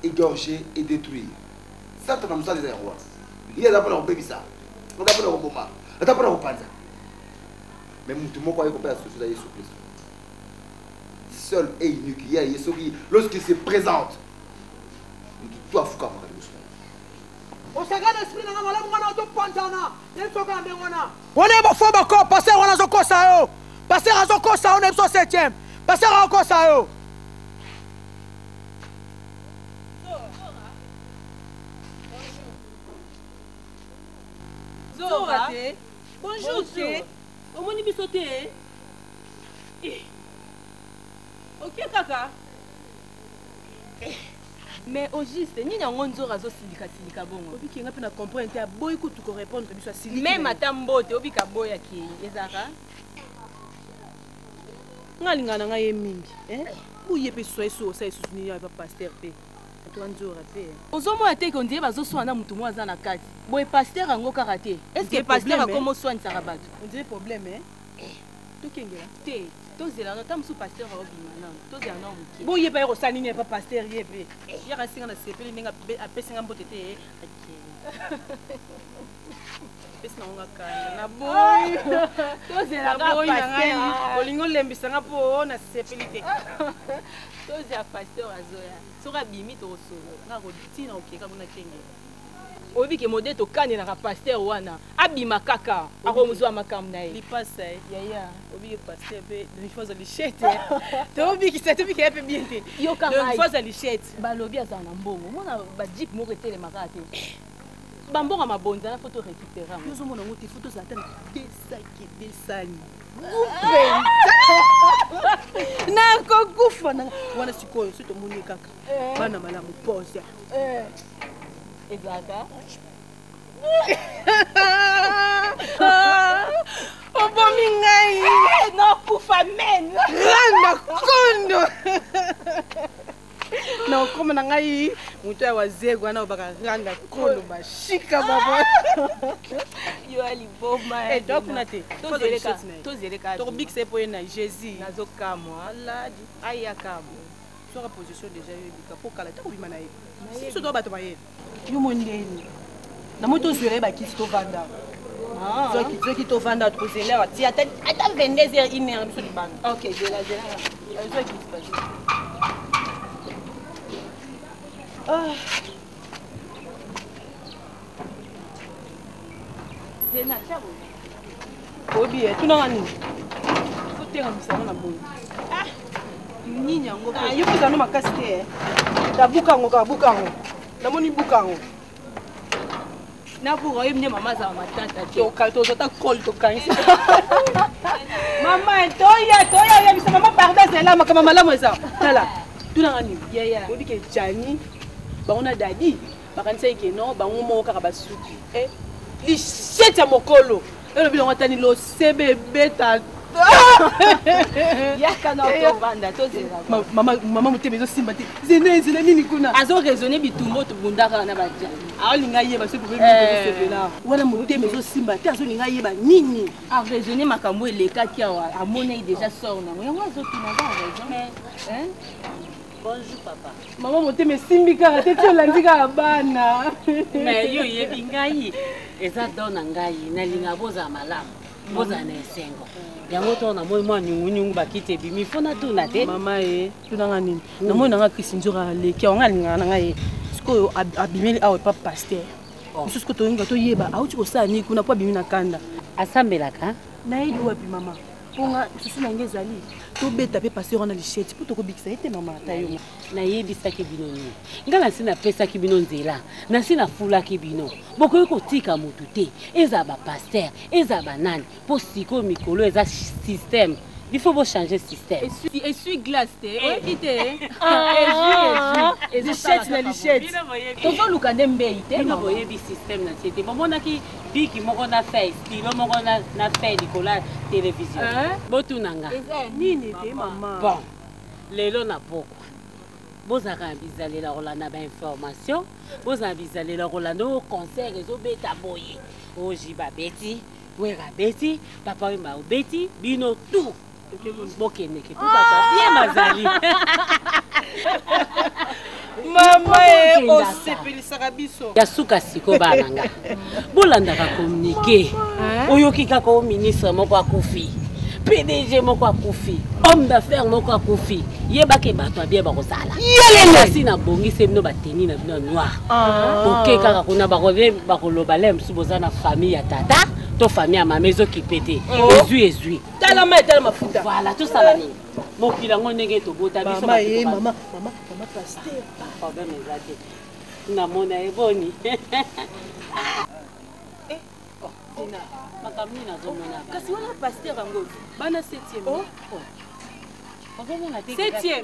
égorger et détruire. Satan na mosala eza yango wana. Ye aza mpona kobebisa, aza mpona koboma, aza mpona kopanza. Mais moto moko aye kopesa solution eza Yesu Kristo. Seul et unique, ye aye soki lorsqu'il se présente, moto to afukamaka liboso na ye. Osaka na esprit na nga malamu wana ozopanzana na biso kaka ndenge wana. Wana ye bafo bako pasteur wana azokosa yo. Pasteur azokosa yo na biso septième. Pasteur akosa yo. Zora te. Bonjour te. Omoni biso te. Eh. Ok kaka. Eh. Mais au juste, nini yango Nzora azosilika silika bongo? Obiki nga pe na comprendre te aboyi kutu ko répondre biso asiliki. Même ata mbote obika boya ki ezaka. Nga alingaka na nga ye mingi. Eh? Boye pe soye so osala lisusu nini ya pa pasteur te. Ozomona te ke ondire bazoswana na motu moko aza na kati boye pasteur yango kaka te. Est ce que pasteur akoma oswanisaka bato? Ondire problème eh? Tokengela te, tozela no ata mosusu pasteur aobima nano, tozela nano moke. Boye pa ye kosala nini epa pasteur? Ye mpe yaka singa na sepeli ndenge apesi nga mbote te, akei apesi nango nga kanda na boyi. Tozela Naboyi na ngai, olingi olembisa nga mpo nasepeli te. Tozela pasteur azoya, soki abimi tokosolola. Nga kotina okeka kuna, kengela. Oyebi ke mode tokanelaka pasteur wana, abima kaka akozwa makambo na ye. Lipasa. Yaya. Obiki pasteur mpe donc faut azwa lichette, tobikisa tobika ye mpe bien te. Yoka. Donc ngai faut azwa lichette. Balobi azala na mbongo, omona bajeep moko etelemaka te, bambongo ya mabonza na faut torécupérer yango. Ozomona yango te, faut tozala ata na desaki desani nakokufa na wana. Sikoyo so tomoni kaka bana malamu pose. Ezalaka. Obomi ngai. Nakufa men. Randa kondo na okoma na ngai moto ya wazego wana obaka randa kondo bashika baba. Yo ya liboma. To kuna te. Tozeleka, tozeleka. Tokobikisa ye mpo ye na Jésus. Nazokamwa aladi. Ayaka soka position déjà yo ebika mpo kala te kobima na ye, biso to bato bayele yo mo ndeni namoi tozwela ye bakisi, tovanda soki tovanda tokozela awa ti ata 22 heures, 1 heure, biso libanda. Ok, zela, zela. Zwa kiti bazo. Zena tia boye. Oyebi ye tunanga nini, fotengamisa yango na boye. Nini yango? Yo mpe ozala makasi te, nabuka yango kaka, buka yango, namoni buka yango. Nabuka, oyebi nde mama azala matata te. Tozwa ta kole, tokangisi mama, toya toya, oyebisa mama pardon, ezala makambo malamu eza. Tala, tunanga nini? Yaya. Oyebi ke Jani bango na Dadi bakanisaki ke non, bango moko kaka basuki lishete ya mokolo elobi nango atani losebe ebeta. Yaka na tovanda, tozela. Mama motema ezosimba te, zena ezela nini kuna? Azoraisonne bitumba tobundaka na bajani. Aolinga yeba soki problème wana, motema ezosimba te, azolinga yeba nini. Araisonne makambo elekaki awa, amonaki déjà sort nango, yango azotuna, aza raison. Bonjour papa. Mama motema esimbi kaka te, ti olandi kaka bana. Mais yo oyebi ngai, eza don na ngai, nalinga bozala malamu, bozala na esengo. Yango to namoni mwa nyungunyungu, bakiti ebimi, fo natuna te. Mama ye tunanga nini? Namoni nanga Krisi Nzoka aleki awa, ngai alingaka na ngai ye. Sikoyo abimeli awa epa pasteur mosusu ko, toyinga toyeba auti kosala nini kuna mpo abimi na kanda. Asambelaka? Nayebi wapi mama, mponga susu na ngai ezali tobeta mpe pasteur wana lisheti mpo tokobikisa ye te. Mama, ata yo. Nayebisaki bino nini? Ngai nasi napesaki bino nzela, nasi nafulaki bino, bokoki kotika motu te, ezala bapasteur, ezala banani, mpo sikoyo mikolo eza système, il faut bochange système. Essuie glace te, oyebi te. Lisheti na lisheti. Tozoluka nde mbei te. Bino boyebi système na tie te. Bomonaki biki moko na feuille, stylo moko na feuille likolo ya télévision. Botuna nga. Nini te mama? Bon, lelo na pokwa bozalaka na bizalela kolanda bainformation, bozala na bizalela kolanda oyo concert ezobeta boye, oyo jiba abeti, Wera abeti, Papa Wemba obeti, bino tout bokendeke po bato bien bazali. Mama e, osepelisaka biso. Ya suka siko, bana nga, bolandaka communiqué. Oyoki kaka o ministre moko akufi, PDG moko akufi, homme d'affaires moko akufi, yebake bato ya bien bakozala. Kasi nabongisi bino bateni na bino ya noir, boke kaka kuna, bakoloba le mosusu boza na famille ya tata to famille ya mama, ezokipe te, ezwi ezwi. Tala mai, tala mafuta. Voilà, tosala nini? Mokili yango ndenge tobota biso. Mama ye, mama, mama, mama pasteur. Problème eza te, namona eboni makambo nini nazomona. Kasi wana pasteur yango, bana 7e. Ozomona te? 7e.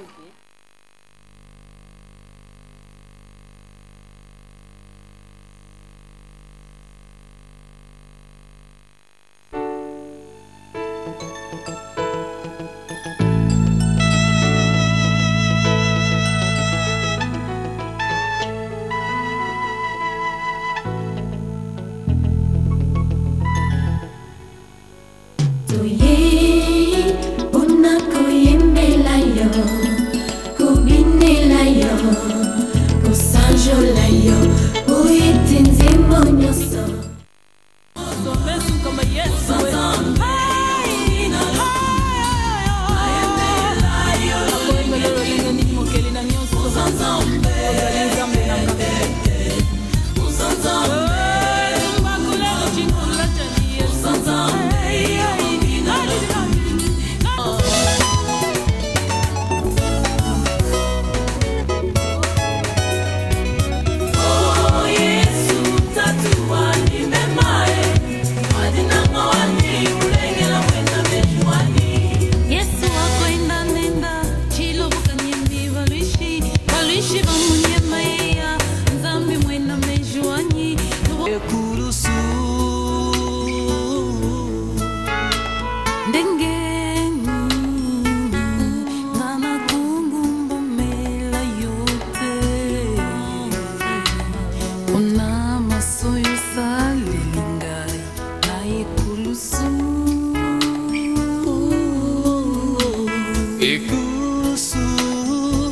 mosusu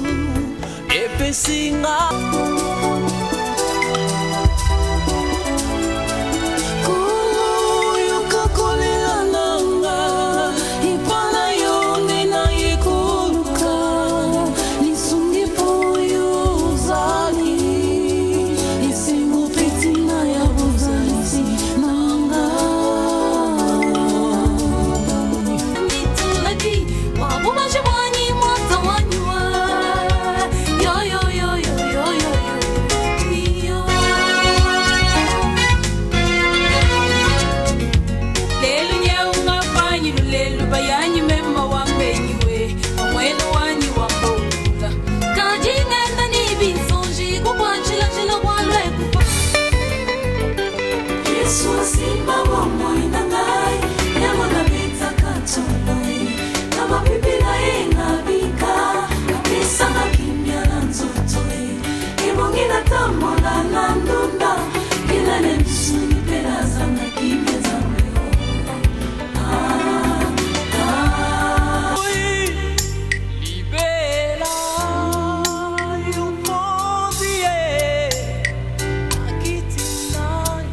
epesi nga Nkolo yoka kolela na nga epa na yo nde naye koluka lisungi mpo yo ozali esengo mpe ntina ya bozalisi na nga. Lelu nyeunga fanyi lulelu bayanyi mema wambenyiwe omwene wanyi wambongula kajingenda nibisonji kukwacilacila kwalwekupa Yesu asimba bomoi na ngai yango nabetaka ntoloi na mapipi na ye nabika apesanga kimia na nzoto ye ebongi natambola na ndunda kelale misuni mpe nazanga kimia nzambe libela yokonzi ye akitina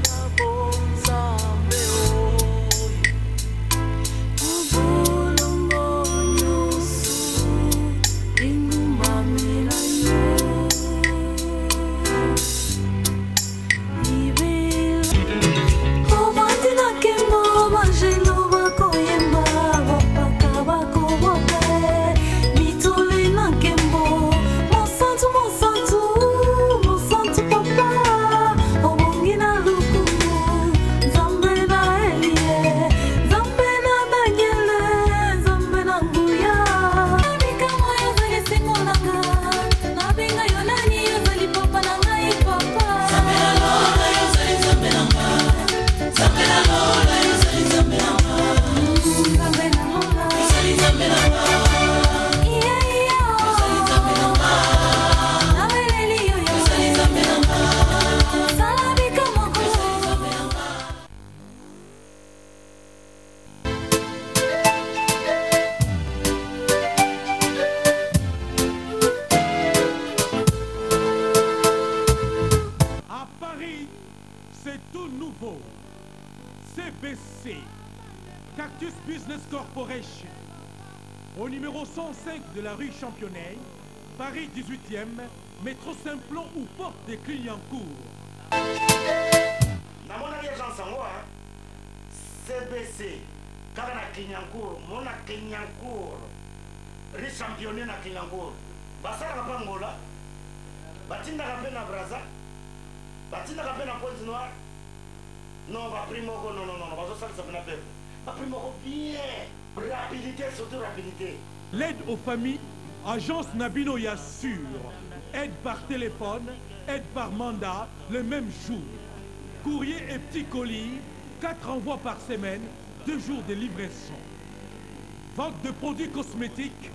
ya bonzambe oyo obolongo nyonso engumbamela yo obandi na nkembo bangelo bakoyemba bapaka bakobwaka mitole na nkembo mosantu mosantu mosantu papa obongi na lokumu nzambe na elie nzambe na daniele nzambe na nguya bikamwa ezali esengo na nga nabenga yo nani ozali papa na ngai papa À Paris, c'est tout nouveau. CBC, Cactus Business Corporation. Au numéro 105 de la rue Championnet, Paris 18e, métro Simplon ou porte des Clignancourt. Namonaki agence yango a CBC kaka na Clignancourt, mona Clignancourt, rue Championnet na Clignancourt. Basalaka mpe Angola, batindaka mpe na Brazza, batindaka mpe na Pointe Noire. Non, ba prix moko non non non, bazosalisa mpe na peuple. Ba prix moko bien, rapidité surtout rapidité. L'aide aux familles, agence Nabino ya sûr. Aide par téléphone, aide par mandat, le même jour. Courrier et petits colis, 4 envois par semaine, 2 jours de livraison. Vente de produits cosmétiques,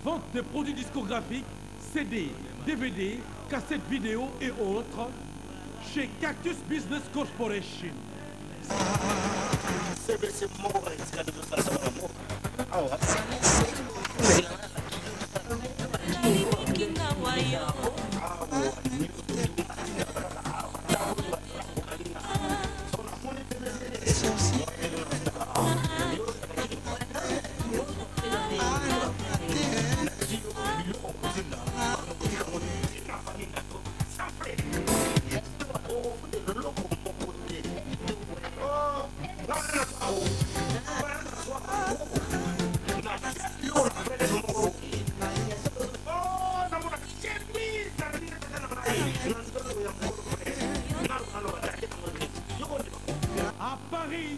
vente de produits discographiques, CD, DVD, cassettes vidéo et autres chez Cactus Business Corporation. CBC moko kaka esika nde tosalisa bana mboka awa. À Paris,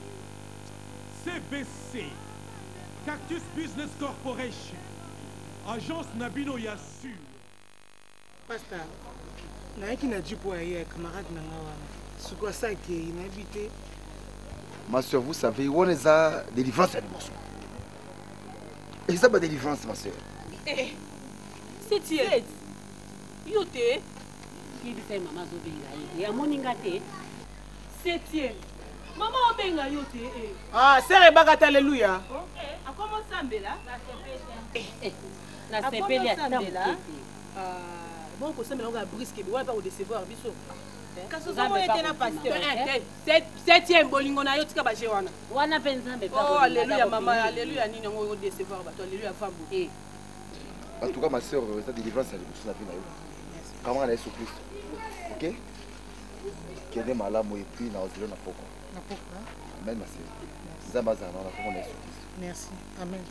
CBC, Cactus Business Corporation, agence Nabino Yassur. Pasta, nayaki na jipo ya ye camarade na nga wana sikoyo asa akei nayebi te. Ma soeur, vous savez, wana eza délivrance ya liboso. Eza ba délivrance, ma soeur. Eh, septième yo te. Yebisa ye mama azobenga ye, amoni nga te. Septième mama obenga yo te eh. Ah, sere ebakata, alleluya. Akoma osambela. Nasepeli ata moke te. Bon kosambela yango ya briske wana mpe akodecevoir biso. Kasi ozomona ete na pasteur. Septième bolingo na yo tika baje wana. Wana mpe Nzambe mpe Oh alleluia mama alleluia nini yango odecevoir bato alleluia vambo. En tout cas ma sœur eza délivrance ya liboso na vie na yo. Kamaka na Yesu Kristo. OK? Kende malamu et puis na ozelo na poko. Na poko. Amen ma sœur. Nzambe azala na poko na Yesu Kristo. Merci. Amen.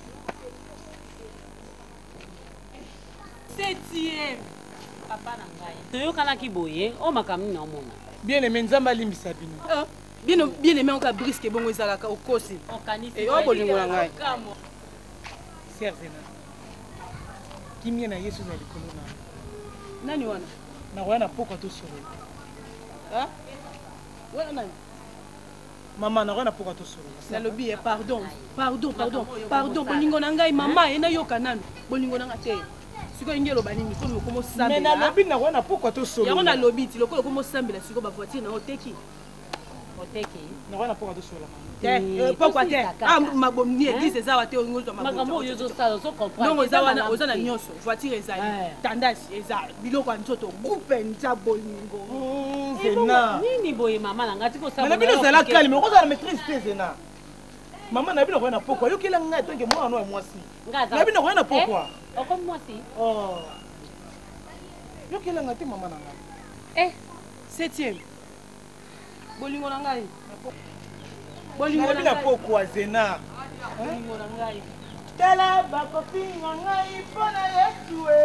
Septième. Papa na ngai. Toyokanaki boye, o makambo nini omona? Bien aimé Nzambe alimbisa bino. Ah, bien bien aimé oka brisque bongo ezalaka okosi. Okanisi. Eh, o bolingo na ngai. Sœur Zena. Kimia na Yesu na likolo na. Nani wana? Nakoya na pokwa tosolola. Ah? Wana nani? Mama nakoya na pokwa tosolola. Nalobi ye pardon, pardon, pardon, pardon bolingo na ngai mama ye nayoka nanu bolingo na ngai te. Sikoyo ingi eloba nini komi okoma osambela. Mais nalobi nakoya na pokwa tosolola. Yango nalobi ti lokola okoma osambela sikoyo ba voiture na yo oteki. Oteki. Nakoya na pokwa tosolola. Te, pokwa te. Ah mabomi église eza wa te olingi ozwa makambo oyo ozosala ozo comprendre. Donc oza wana oza na nyonso voiture ezali tendance eza biloko ya nzoto groupe nza bolingo. Zena. Nini boye mama na ngai tiko sala. Na bino zala calme okozala maîtrise te Zena. Mama na bino koya na pokwa yokela ngai tanke mwana no ya mwasi. Na bino koya na pokwa. Okomi mwasi? Oh. Yokela ngai te mama na ngai. Eh, septième. Bolingo na ngai. Bolingo na ngai. Pokwa Zena. Bolingo na ngai. Tala bakofinga ngai mpo na Yesu e.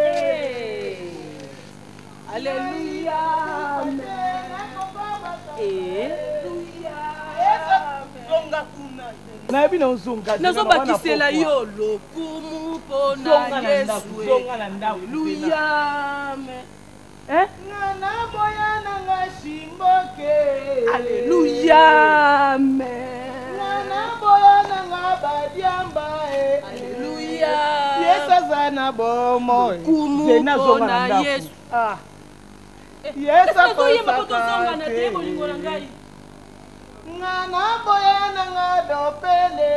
Alléluia. Nayebi na ozonga. Nazobakisela yo lokumu mpo na Yesu. Zonga na ndako. Alléluia. Eh? Nga naboya na nga shimboke. Alléluia. Amen. Nga naboya na nga badiamba eh. Alléluia. Yesu aza na bomoi. Lokumu mpo na Yesu. Ah. Yesu akosaka te. Bolingo na ngai. Nga naboya na nga dopele.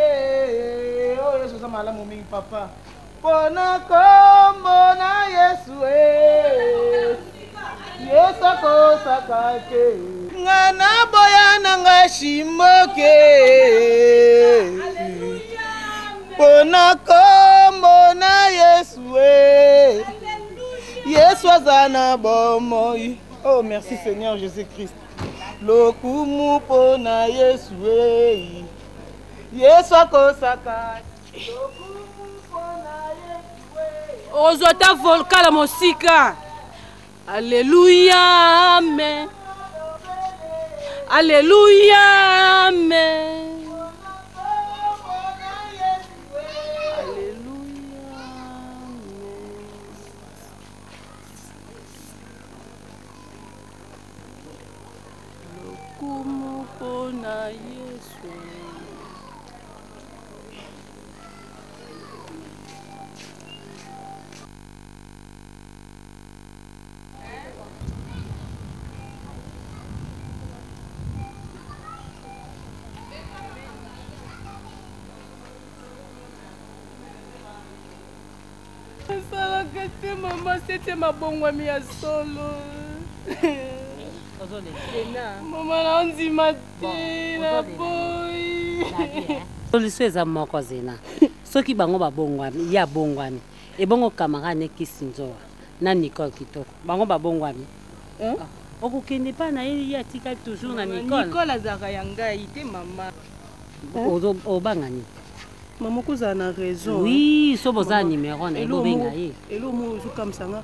Oh Yesu oza malamu mingi papa. Mpo na kombo na Yesu e Yesu akosaka te. Nga naboya na nga shimoke mpo na kombo na Yesu e Yesu aza na bomoi. Oh merci Seigneur Jésus-Christ. Lokumu mpo na Yesu e Yesu akosaka Okozwa ata volcan na mosika. Alleluia, amen. Alleluia, amen. Lokumu mpo na Yesu. Esalaka te mama sete mabongwami ya solo. Mama naondima te naboyi. Solution eza moko Zena. Soki bango babongwami, ye abongwami. Ebongo camarade ne Kisi Nzowa na Nicole Kitoko, bango babongwami. Hein? Okokende pa na ye, ye atikali toujours na Nicole. Nicole azalaka ya ngai te mama. Ozo obanga nini? Mama okozala na raison. Oui, so boza na numero na ye bobenga ye. Eloko moko ezokamwisa nga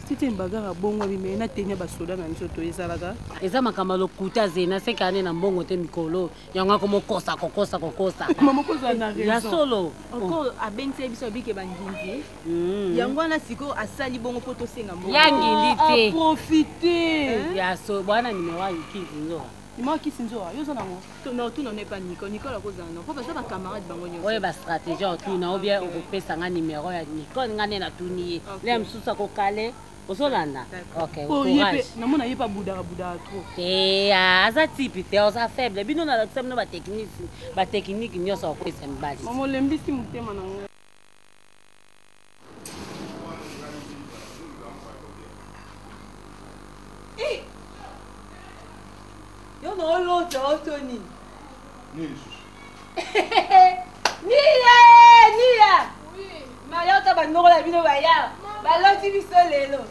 site bagara abongwami me na tenia basoda na nzoto ezalaka. Eza makambo ya lokuta Zena seke ane na mbongo te mikolo yango akomokosa kokosa kokosa. Mama okozala na raison. Ya solo. Encore abengisa biso abike bangingi. Yango wana sikoyo asali bongo mpo tosenga mbongo. Ya ngindi te. Aprofite. Ya so bwana numero ya Kisi Nzowa. Numero ya Kisi Nzowa yo oza nango? Na otuna no epa Nicole, Nicole akozala nango mpo baza ba camarade bango nyonso. Oyo ba stratégie otuna ou bien okopesa nga numero ya Nicole nga nde natuni ye. Le mosusu akokale ozolanda. Ok, Oh, ye courage. pe namona ye pe abudaka budaka trop. Te aza type te oza faible bino nalakisa bino ba technique ba technique nyonso akoyesa mibali. Mama olembisi motema na ngai. Balota oto nini? Nini lisusu? Niya! Niya! Maria ota banoko na bino baya. Baloti biso lelo.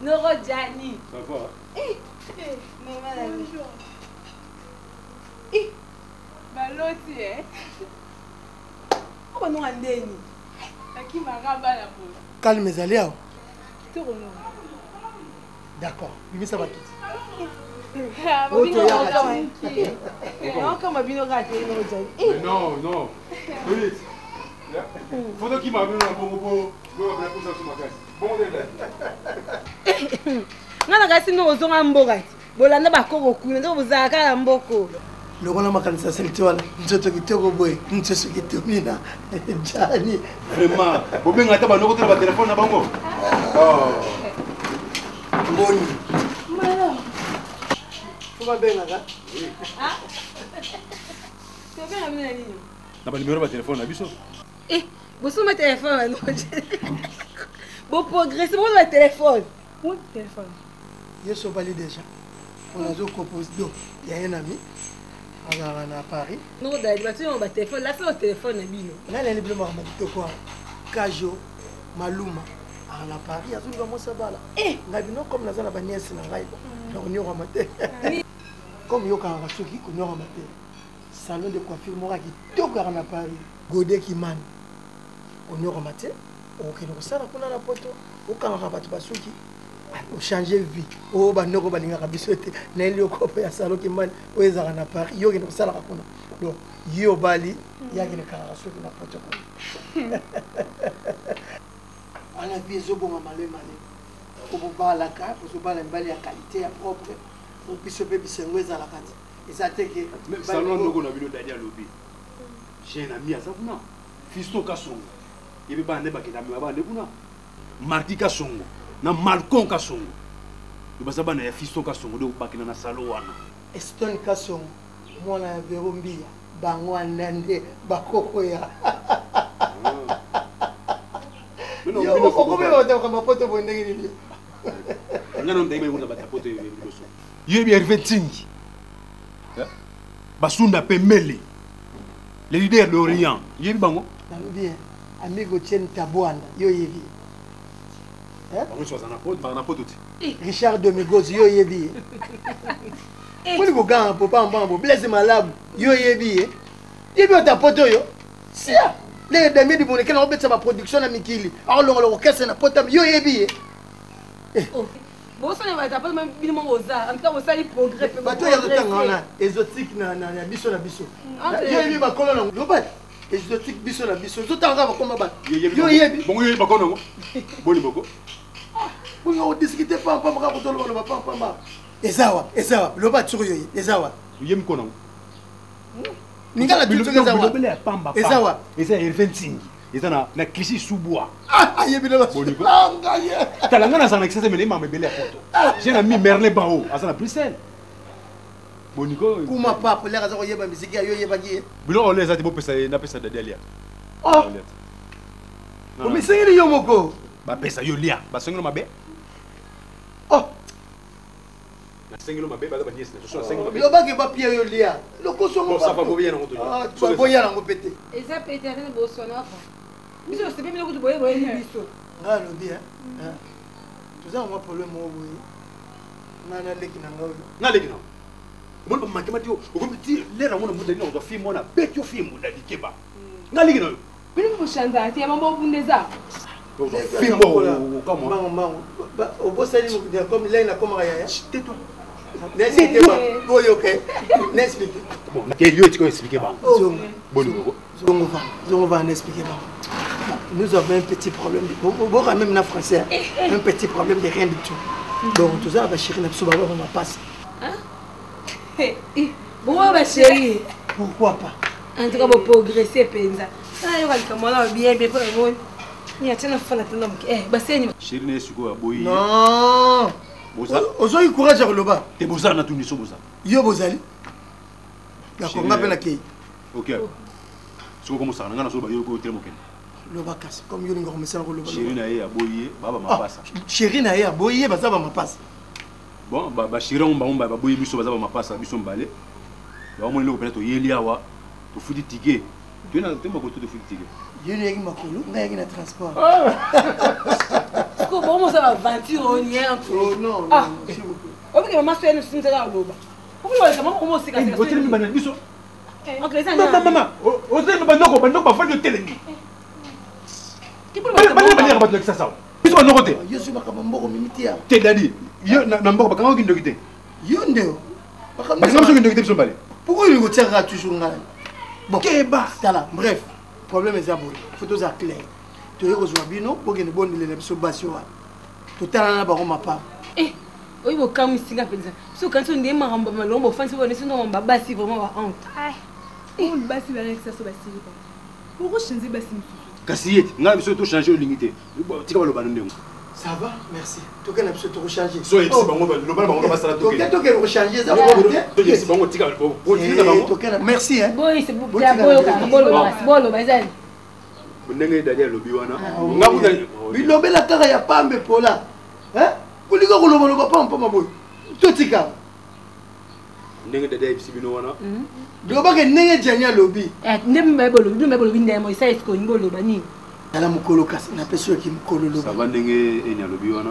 Noko Jani. Ça va? Eh, eh, maman na biso. Eh, baloti eh. Oyo banoko ndeni. Akimaka bana boye. Calme ezali awa. Kitoko noko. D'accord, bimisa bakiti. Okama bino kaka te noko Jani. Non, non. Félix. Faut okima bino na bongo po boya biso makasi. Bongo nde Nga na kasi noko ozonga mboka te. Bolanda bakoko kuna nde bozalaka kaka na mboko. Lokola makanisi ya salite wana nzoto kitoko boye nzoto kitomina jani vraiment bobenga ata banoko te na batelefone na bango mboni fo babengaka Tobenga bino na nini? Na banimero ya batelefone na biso. Eh, bosomba telefone banoko. Boprogresse bozwa telefone. Telefone. Yesu obali déjà mpona azokopose do ya ye nami azalaka na Paris. Noko dadi bato yango batelefone lasa batelefone na bino. Nani ayeli bino makambo kitoko awa kajo maluma aka na Paris azoluka mwasi abala ngai bino comme naza na baniese na ngai nakonyokwama te comme yokangaka soki konyokwama te salon de coiffure moko ya kitoko yaka na Paris Gode Kimani konyokwama te okokende kosala kuna na poto okangaka bato basuki ochange vie oyo bandeko balingaka biso te nayeli yo kopo ya salo kimani oyo ezalaka na Paris yo okende kosalaka kuna donc ye obali ye akende kangaka soki na poto kuna wana vie ezobonga male male obobalaka ozobala mibali ya qualité ya propre po biso mpe bisengo ezalaka te eza te ke salon ndoko na bino dadi alobi jeune ami aza kuna fiston kasongo ye mpe bana nde bakenda amema bana nde kuna Marti Kasongo na Malcon Kasongo donc baza bana ya Fiston Kasongo donc bakenda na salon wana. Eston Kasongo mwana ya Vero Mbiya bango wana nde bakoko ya okomi bato makambo poto boye ndenge nini? Nga na ndenge bayekuna bato ya poto liboso. Yebi Hervé Ntingi basunda pembele le leader d'Orient yebi bango? Nalobi amigo Chen Tabwanda yo yebi ye bango nyonso baza na poto na poto te Richard Domingos yo yebi ye poni koganga po pambambo Blaise Malabu yo yebi ye yebi ota poto oyo sia ndenge Damien Diboneke na obetisa ba production na mikili akolongola kokese na poto yo yebi ye bosala bato apo bino moko oza en tout cas bosali progrès bato oyo azotanga wana exotique na biso na biso yo yebi bakolo nango loba exotique biso na biso ozotanga kaka bakoma bato yo yebi bongo yoyebi bakolo nango boni boko bongo odiskite pampamba kaka kozolobaloba pampamba eza wapi eza wapi loba soki yoyebi eza wapi oyebi moko nango ningala tusoki eza wapi eza wapi eza Hervé Ntingi eza na na Clichy sous bois ayebi na basanga ye tala nga nazala na Kinshasa mele mama ebele ya poto j'ai un ami Merlin Bao aza na Bruxelles boniko kuma pape leka aza koyeba miziki ya yo oyebaki ye biloko olia eza te bopesa ye napesa dadi alia omisengeli yo moko bapesa yo lia basengeli mabe nasengeli mabe baza baniesi na soso nasengeli mabe lobaki bapia yo lia lokoso ngo boya nango pe te eza pe te atene boswana ko biso tosepe bino kutu boye boyebi biso ngai alobi toza na mwa problème moko boye ngai naleki na ngai oyo naleki na omoni bamakema ti okomi ti lere yango na mudali na kozwa fimbo wana beti yo fimbo na likeba ngai leki na yo bino mpe bochanzaka te ya mambo obunda eza fimbo mbango mbango obosani comme lei nakomaka yaya oyoke naexplike yo etika explike bango boni koko zongo va zongo va naexplike bango nous avons un petit problème boka même na français un petit problème de rien du tout donc toza na bachéri na biso bababa mapasi bongo bachéri pourquoi pas en tout cas boprogresse mpenza nayoka likambo wana bien bien mpo namoni ni atia nafanda tena moke baseni chéri na ye sikoyo aboyi non ozwaki courage ya koloba te bozala na tuni so boza yo bozali nakonga mpe nakei ok sikoyo komosaka na ngai nazoloba yo koyo telema okende loba kasi comme yo olinga komesana koloba chéri na ye aboyi ye baba mapasa chéri na ye aboyi ye baza bamapasa. Bon, bashira ngo bango baboyi biso, baza bamapasa biso mbale. Baomoni eloko mpena toyeli awa, tofuti tike. Toye makolo, tofuti tike. Yo noyaki makolo, ngai yaki na transport. Sikoyo bomosala aventure oyo nie. Oh non, non, s'il vous plaît. Obike mama so yene sinzela aloba. Otelemi bana biso. Mama, otelemi bandoko, bandoko bafandi otelemi. Bana baliaka bato na Kisasa awa. Biso bandoko te. Yo soki makambo mboko mimi te awa. Te dadi, yo na mboko bakangaki kindoki te. Yo nde. Bakanga biso kindoki te biso mbale. Pourquoi olingi kotiaka toujours ngai? Bon. Keba. Tala, bref, problème eza boye. Faut toza clair. Toye kozwa bino, bokende bondelela biso basi wana. Totalana na bango mapapa. Eh, oyo bokamwisi nga mpenza. Biso okanisi oyo nde makambo malongo bofandisi bo nesi ndomba babasi vraiment ba honte. Oyo basi balakisa so basili pa. Pourquoi changer basi mosusu? Kasi ye ngai biso to changer olingi te. Tika baloba no ndenge. Ça va, merci. Tokende na biso tokochange. So oyebisi bango loba na bango basala tokende. Tokende kochange eza te. Toyebisi bango tika continue na bango. Tokende. Merci hein. Boyi se boyoka boloba boloba ezali. Ndenge Dadi alobi wana. Nga kuna bilobela kaka ya pambe pola. Hein? Kolinga kolobaloba pamba pamba boye. Totika. Ndenge Dadi ayebisi bino wana. Lobaka ndenge Gianni alobi. Nde mibale bolobi, bino mibale bolobi ndenge esa esiko olingi oloba nini? Tala mokolo kasi napesi yo ki mokolo loba. Ça va ndenge eni alobi wana.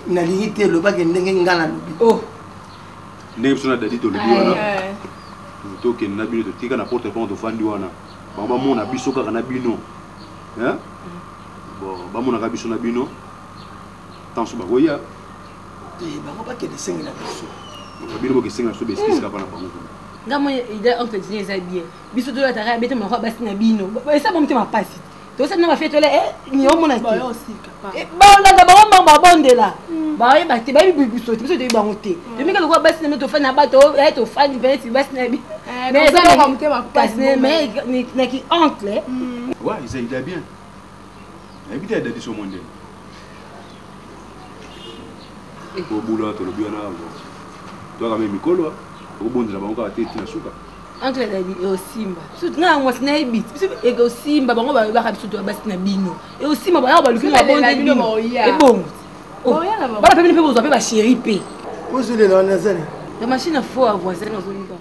Nalingi te lobaka ndenge nga nalobi. Oh. Ndenge biso na Dadi tolobi wana. Tokende na bino totika na porte mpo tofandi wana. Bango bamona biso kaka na bino. Hein? Bon, bamonaka biso na bino. Tanso bakoya. Te bango bakende sengela biso. Bino bokesenga biso beskisi kaka na bango kuna. Nga moi idée oncle Dine eza bien. Biso tolataka bete moko basi na bino. Esa bo motema pasi. Tosala na bafie tola eh ni omona te. Balanda bango mbango babondela. Bayeba te bayebi biso te biso toyebi bango te. Tomika lokola basi na bino tofandi na bato eh tofandi mpe neti basi na bino. Mais eza kasi mais na ki oncle. Ouais, eza idée bien. Nayebi te ya Dadi somo ndenge. Obula tolobi wana toyaka me mikolo okobondela bango kaka te tina suka. Oncle Dadi eosimba. Biso nga mwasi nayebi biso ekosimba bango bayebaka biso toya basi na bino. Eosimba bayaka baluki nga bondeli bino. Ebongo. Bana pe bino mpe bozwa mpe basheri mpe. Ozolela wana ezali. La machine à faux à voisin ozolinga.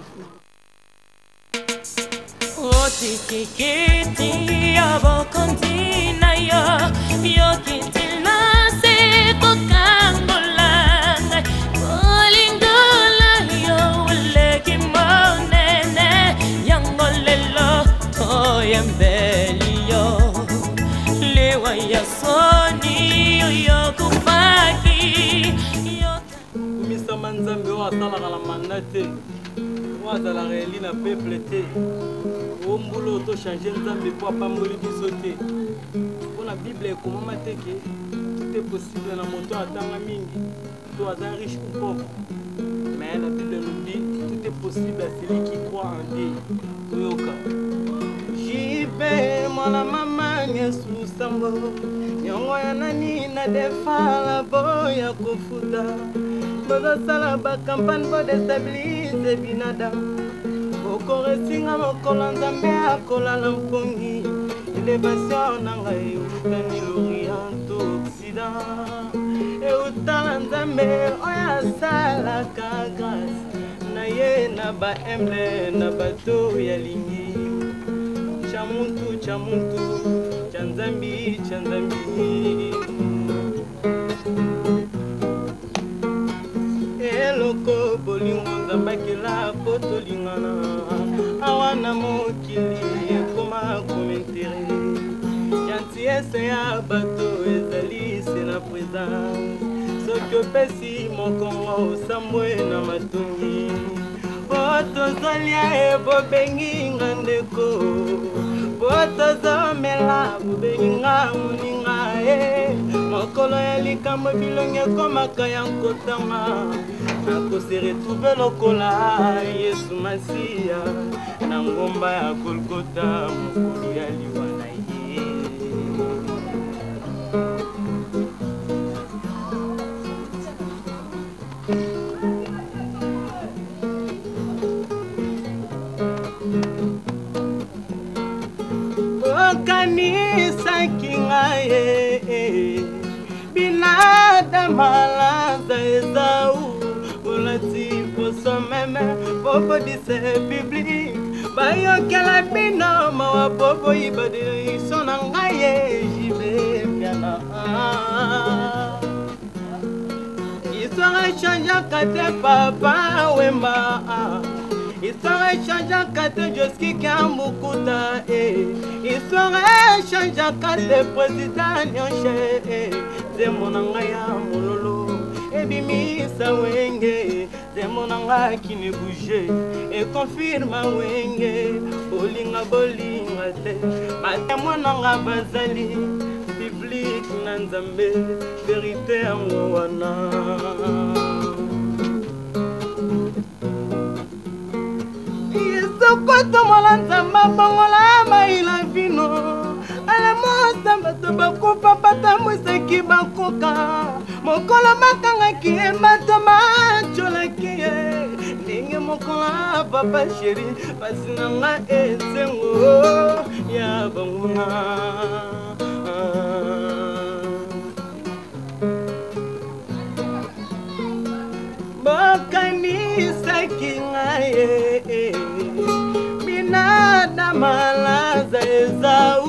Otikikiti ya bokonzi na yo, yokiti na se kokangola ngai. Bolingo na yo eleki monene, yango lelo toyembeli yo. Liwa ya soni oyo okufaki. Kumisama Nzambe oyo asalaka na mandat te, oyo azalaka eli na peuple te. O mbula oyo to changer Nzambe mpo apamboli biso te. Mpo na Bible ekomama te ke tout est possible na moto atanga mingi to aza riche ou pauvre. Mais la Bible elobi tout est possible à celui qui croit en Dieu. Toyoka. JB mwana mama Yesu sambo nyongo ya nani na defala boya kofuta bozosala bakampagne bo destabilize binada bokoresinga mokolo Nzambe akolala mpongi elevation na ngai eutani l'orient to occident euta na Nzambe oyo asalaka grâce na ye na bahumble na bato ya lingi cha muntu cha muntu cha Nzambi cha Nzambi eloko bolingo Nzambe akela po tolingana awa na mokili ekoma komentere gentillesse ya bato ezali se na présence soki opesi mokongo osambwe na matongi po tozolia e bobengi nga ndeko po tozomela bobengi nga moninga e mokolo ya likambo bilongi ekomaka ya nkotanga nakose retrouve lokola Yesu Masiya na ngomba ya Golgota mokolo ya liwa na ye. Okanisaki ngai binadamalaza Ezau po bodisa public bayokela bino mawa po boyiba direction na ngai ye jibe piana histoire echangeaka te papa wemba histoire echangeaka te joski kiambukuta eh. histoire echangeaka te président nyonche eh. nzembo na ngai ya mololo ebimisa wenge nzembo na ngai kini bouge ekonfirma wenge bolinga bolinga te batemoi na nga bazali publike na nzambe verite yango wana sokotomola nzambe abongola mai na vino alamosa bato bakufa batambwisaki bakoka mokolo bakangaki ye bato batyolaki ye ndenge moko na papa sheri pasi na nga esengo ya banguna bokanisaki ngai eh, binada malaza ezau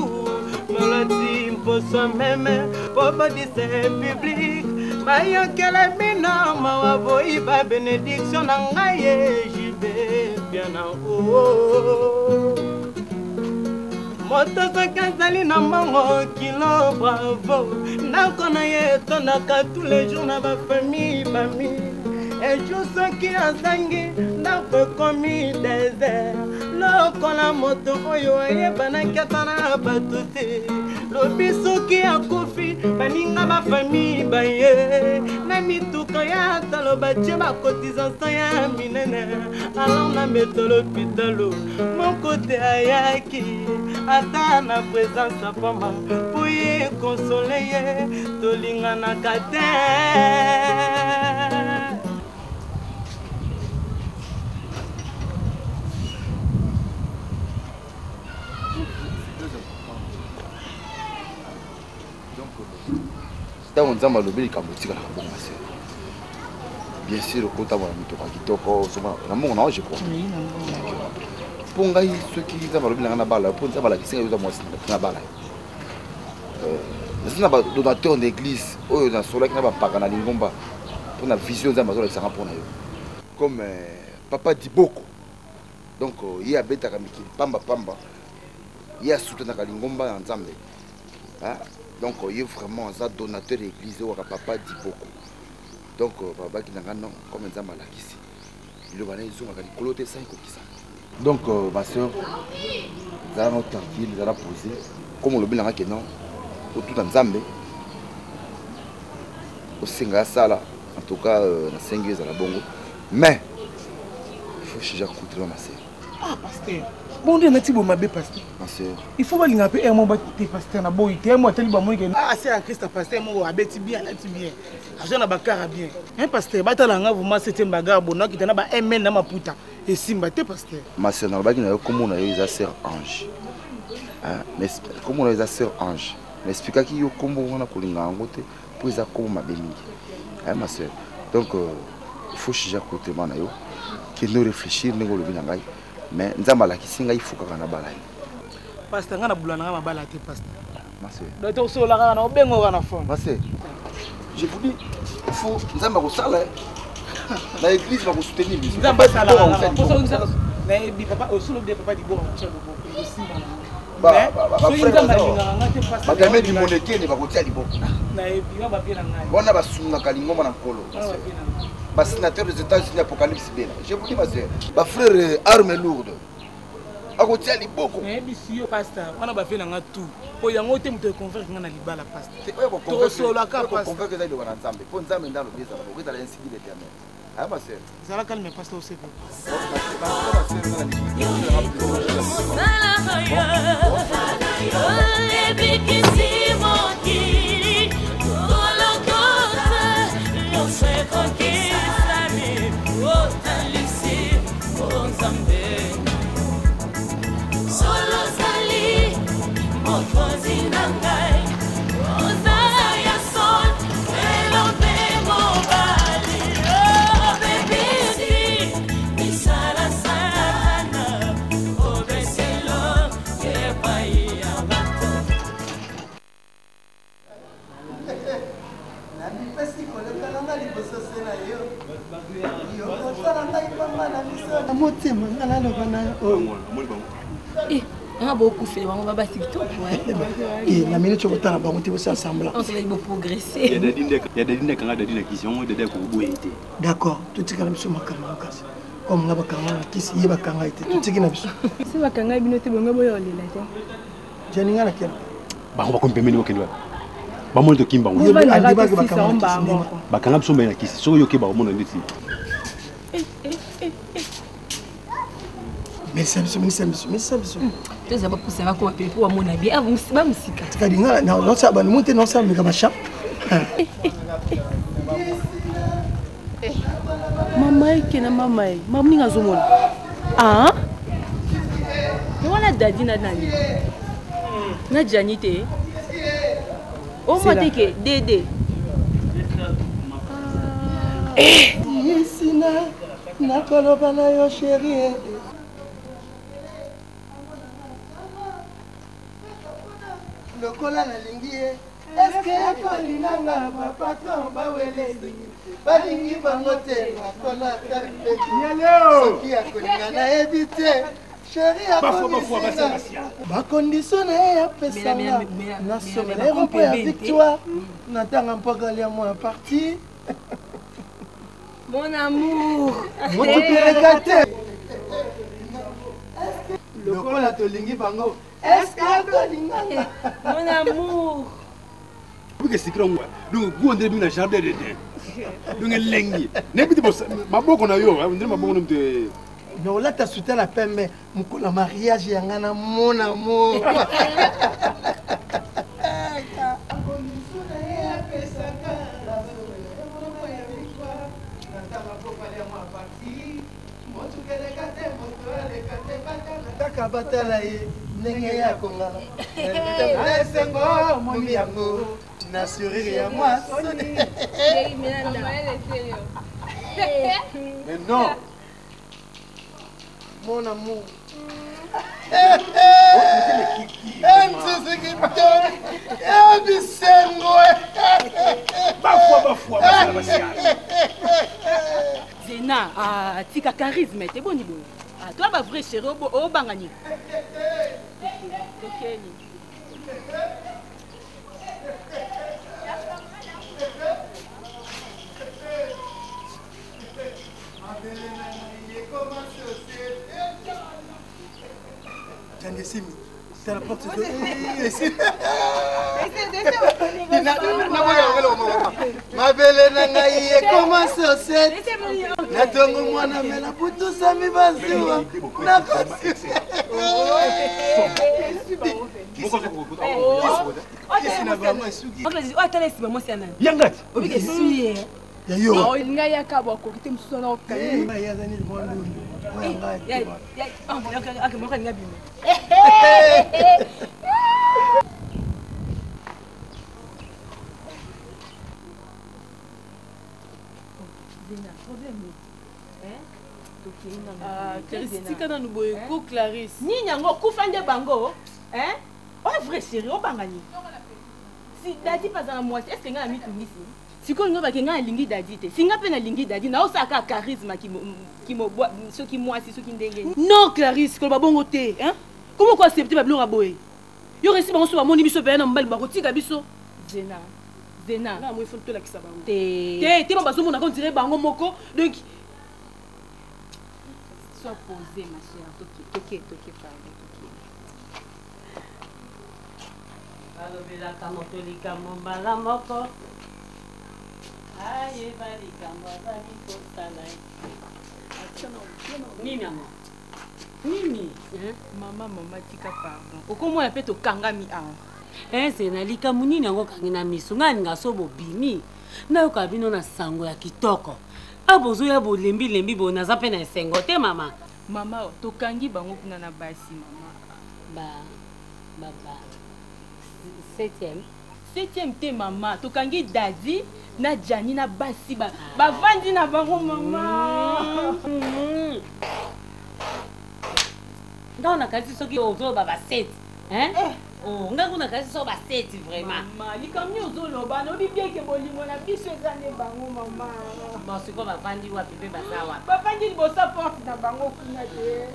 molati mposo meme po bodisa publike bayokela bino mawa boyiba benediction na ngai ejibe biana o oh. moto soki azali na mbongo kilo bravo ndako na ye etondaka tous les jours na bafamille bami ejour soki azangi ndako ekomi desert lokola moto oyo ayebanaki ata na bato te lobi soki akufi baninga bafamille baye na mituka ya talo batie bakotisation ya minene alors na mbeto lopitalo moko te ayaki ata na présence ya pamba mpo ye konsole ye tolinganaka te. Ntango nzambe alobi likambo etikalaka bongo se bien sûr okotambola mituka kitoko ozomona na mbongo na yo je crois mpo ngai soki nzambe alobi na ngai nabala yo mpo nzambe alakisi ngai oza mwasi nabala yo euh, naza na badonateur na église oyo nasolaki na bampaka na lingomba mpo na vision nzambe azolakisa nga mpo na yo comme euh, papa diboko donc euh, ye abetaka mikili pamba pamba ye asutenaka lingomba na nzambe donc ye vraiment aza donateur ya église oyo kaka papa diboko donc babaki na nga non comme nzambe alakisi liloba na ezongaka likolo te sans ekokisa donc euh, ma soeur zala no tranquille zala posé comme olobi na nga ke non otuna nzambe osenga asala en tout cas euh, nasengi ezala bongo mais il faut changer accoutrement ma soeur ah pasteur bon nde nati boye mabe pasteur ma soeur il faut balinga mpe emo te pasteur na boyi te emo atali bamoni ke ah c'est un christ pasteur moko abeti bien alati bien aza na bakara bien un pasteur batala nga vraiment septième bagarre bona akita na ba ml na maputa esimba te pasteur ma soeur nalobaki na yo kombo na yo eza sœur ange kombo na yo eza sœur ange na explikaki yo kombo wana kolinga yango te mpo eza kombo mabe mingi ma soeur donc euh, il faut changer accoutrement na yo kende réfléchir ndenge olobi na ngai mais nzambe alakisi ngai fo kaka nabala ye pasta ngai nabula na ngai mabala te pasta donc tosolola kaka na obenga kaka na fone ma sœur je vous dis faut nzambe akosala na église bakosoutenir biso nzambe asalaka nayebi papa osolo bie papa liboko akotya loboko ekosimba badame limonekene bakotia liboko wana basungaka lingomba na nkolo basénateur des états-unis apocalypse bela je vous dis ma sœur bafrère euh, arme lourde akotia liboko nayebisi yo pasta wana bafe na nga tout mpo yango te moto econvaincre nga na libala pasta tosolaka pastaconvaincre eza liloba na nzambe mpo nzambe nde alobi ezala boko ezala ainsi dit l'éternel aya ma sœur zala calme pasta osepe ebikisi mokili gologota nyonso ekokisami otalisi nzambe solo ozali mokonzi na ngai oza ya sol lelo mpe mobali obebisi oh, misala. Namipesi koleka na nga liboso se na yo. Yo kosala ngai pamba na miso. Na motema nga naloba na yo. Eh, nga bokufela bango babasi kitoko eh, na minute okotala bango te bosala semblant boprogresse ya dadi nde akanga dadi na kisi yango dadi akoboye te d'accord totikala biso makambo makasi comme nga bakanga na kisi ye bakanga ye te totiki na biso se bakanga bino te bongo boya olela te jani nga na kela bango bakomi pembeni bakende wapi bamoni tokimi bango bakanga biso mbai na kisi soki oyoki bakomona ndeti melisa biso melisa biso melisa biso toza bapusa bakoma pene mpo bamona bien bamusika tikadi nga naosala banimo te naosala meka basha mama eke na mama ye mama ninga azomona ah wana dadi na nani na jani te omwa te ke dede yesina nakoloba na yo sherie lokola nalingi ye eske akolinga nga bapatron baweleli balingi bango te nakola ata soki akolinga nayebi te sheri akomisinga bakondisio na ye apesanga nasomela ye mpo ya victoire natanga mpakalia mwa parti Mon amour. Motukeleka te. Lokola tolingi bango. Est-ce que tolingana? Mon amour. Bike sikira ngwa. Donc go ndre bina jardin de den. Donc elengi. Nebi te maboko na yo, ndre maboko na mte. Mais olata soutien na pembe mokolo ya mariage ya ngai na mon amour. Kaka batala ye ndenge ya kongala esengo momi yango na sourire ya mwa soni. Mais non. Mon amour. Nzuzi kitoko bisengo bafwa bafwa basala basiala Zena, ah, tika charisme te boni boye. Ah, toi ba vrai chéri obanga nini? Tokeni. Jandesimi, tala porte mabele na ngai ekoma sosete na ntongo mwana mela butusami bazuwa atala esima mwasi ya nani yangati obike suye ya yo olinga yaka bo akoki te mosusu wana okangi moko alinga bima Clarisse tika nanu boye ko Clarisse nini yango okufa nde bango oyo vrai chéri obanga nini si dadi mpe aza na mwasi estce ngai na mitungisi sikoyo nga bake ngai nalingi dadi te si nga mpe nalingi dadi naosala kaka charisme kimobwa soki mwasi soki ndenge non clarisse koloba bongo te hein? comment ko accepte babiloko ya boye yo resi bango so bamoni biso mpenza na mobali bakotika biso zena zena nga moi fo tolakisa bango te te te bazomona ko dire bango moko donc sois posé ma chère toke toke toke pardon toke Balobelaka moto likambo mbala moko, ayeba likambo azali kosala. Nini yango? Nini? Mama, mama, tika pardon. Okomona mpe tokangami awa. Ese na likambo nini yango okangi na miso? Ngai alinga so bobimi nayoka bino na sango ya kitoko. A bozoya bolembi lembi boye naza mpe na esengo te mama. Mama, tokangi bango kuna na basi mama. Ba baba septième septième te mama tokangi dadi na jani na basi ba bavandi na bango mama mm. ntango nakanisi soki ozoloba ba 7 hein? Eh. Oh, ngai kuna kasi so baseti vraiment. Mama, likambo nini ozoloba? Nayebi bien ke bolingo na biso eza nde bango mama. Bon, sikoyo bavandi wapi mpe baza wapi? Bavandi liboso ya porte na bango kuna te.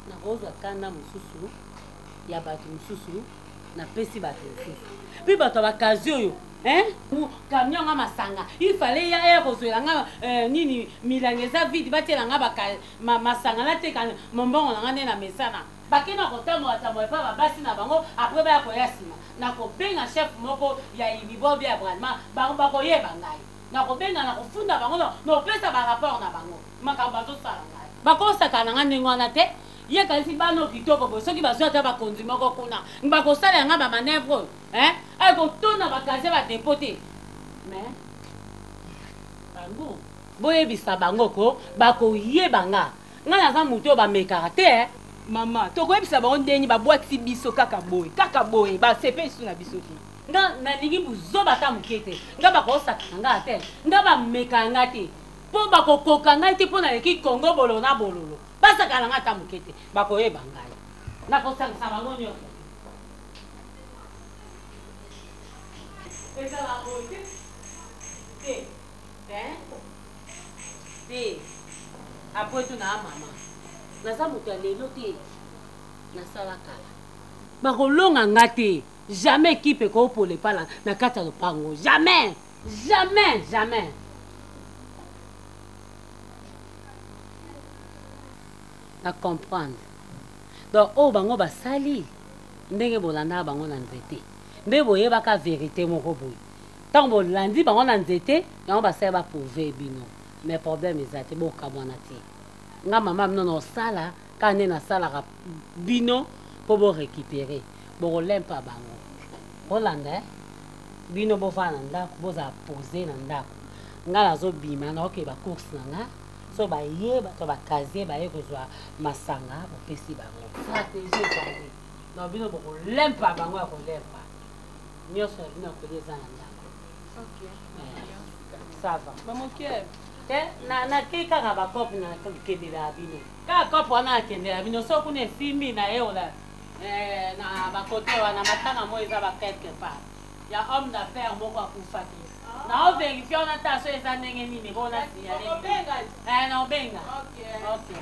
Nakozwa kanda mosusu ya bato mosusu napesi bato mosusu mpe bato ya bakazi oyo camion nga masanga il fallait ya ya kozwela nga eh, nini milangi eza vide batiela nga ma, masanga nateka mombongo na nga nde na mesana bake na kotambola tambola epa babasi na bango apres baya koya nsima nakobenga chef moko ya ibibo bia ya bralima bango bakoyeba ngai nakobenga nakofunda bango nakopesa barapport na bango makambo bazosala ngai bakosaka na ngai ndenge wana te Ye kanisi bana oyo kitoko boye soki bazwi ata bakonzi moko kuna bakosala yanga ba manœuvre oyo hein aye kotona ba casier ba depot te mais bango boyebisa bango ko bakoyeba nga nga naza moto oyo bamekaka te eh. Mama tokoyebisa bango ndenge babwakisi biso kaka boye kaka boye basepeli lisusu na biso te. Nga nalingi buzoba ata moke te nga bakosakana nga te nga bamekaka nga te mpo bakokoka ngai te mpo naleki Congo bololo na bololo. Basakana nga ata moke te, bakoyeba ngai. Nakosangisa bango nyonso. Ezala boye te. Te. Hein? Te. Après tout na mama. Naza moto ya lelo te. Nasala kala. Bakolonga nga te. Jamais equipe ekopola epa na kati ya lopango. Jamais. Jamais, jamais. Na comprendre. Donc oyo bango basali ndenge bolandaka bango na nzete nde boyebaka verite moko boye. Ntango bolandi bango na nzete yango basali ba prouver bino. Mais problème eza te bokamwana te. Nga mama bino na osala kaka nde nasalaka bino mpo bo récupérer. Bokolempa bango. Bolanda eh? Bino bovanda na ndako, bozala pose na ndako. Nga nazobima naokende ba course na nga. So baye bato ba casier baye kozwa masanga bopesi bango. Stratégie ezali. Donc bino bokolempa bango ya kolempa. Nyonso ya bino ya kolia eza na ndako. Ok. Ça va. Maman Kev. Te na nakei kaka ba cope na kendela bino. Kaka cope wana nakendela bino so kuna esimbi na yeola eh, na ba kote wana matanga mo eza ba quelque part. Ya homme d'affaires moko akufaki. Na o vérifier wana ta so eza ndenge nini bo na signaler. Obenga. Eh na obenga. Ok. Ok.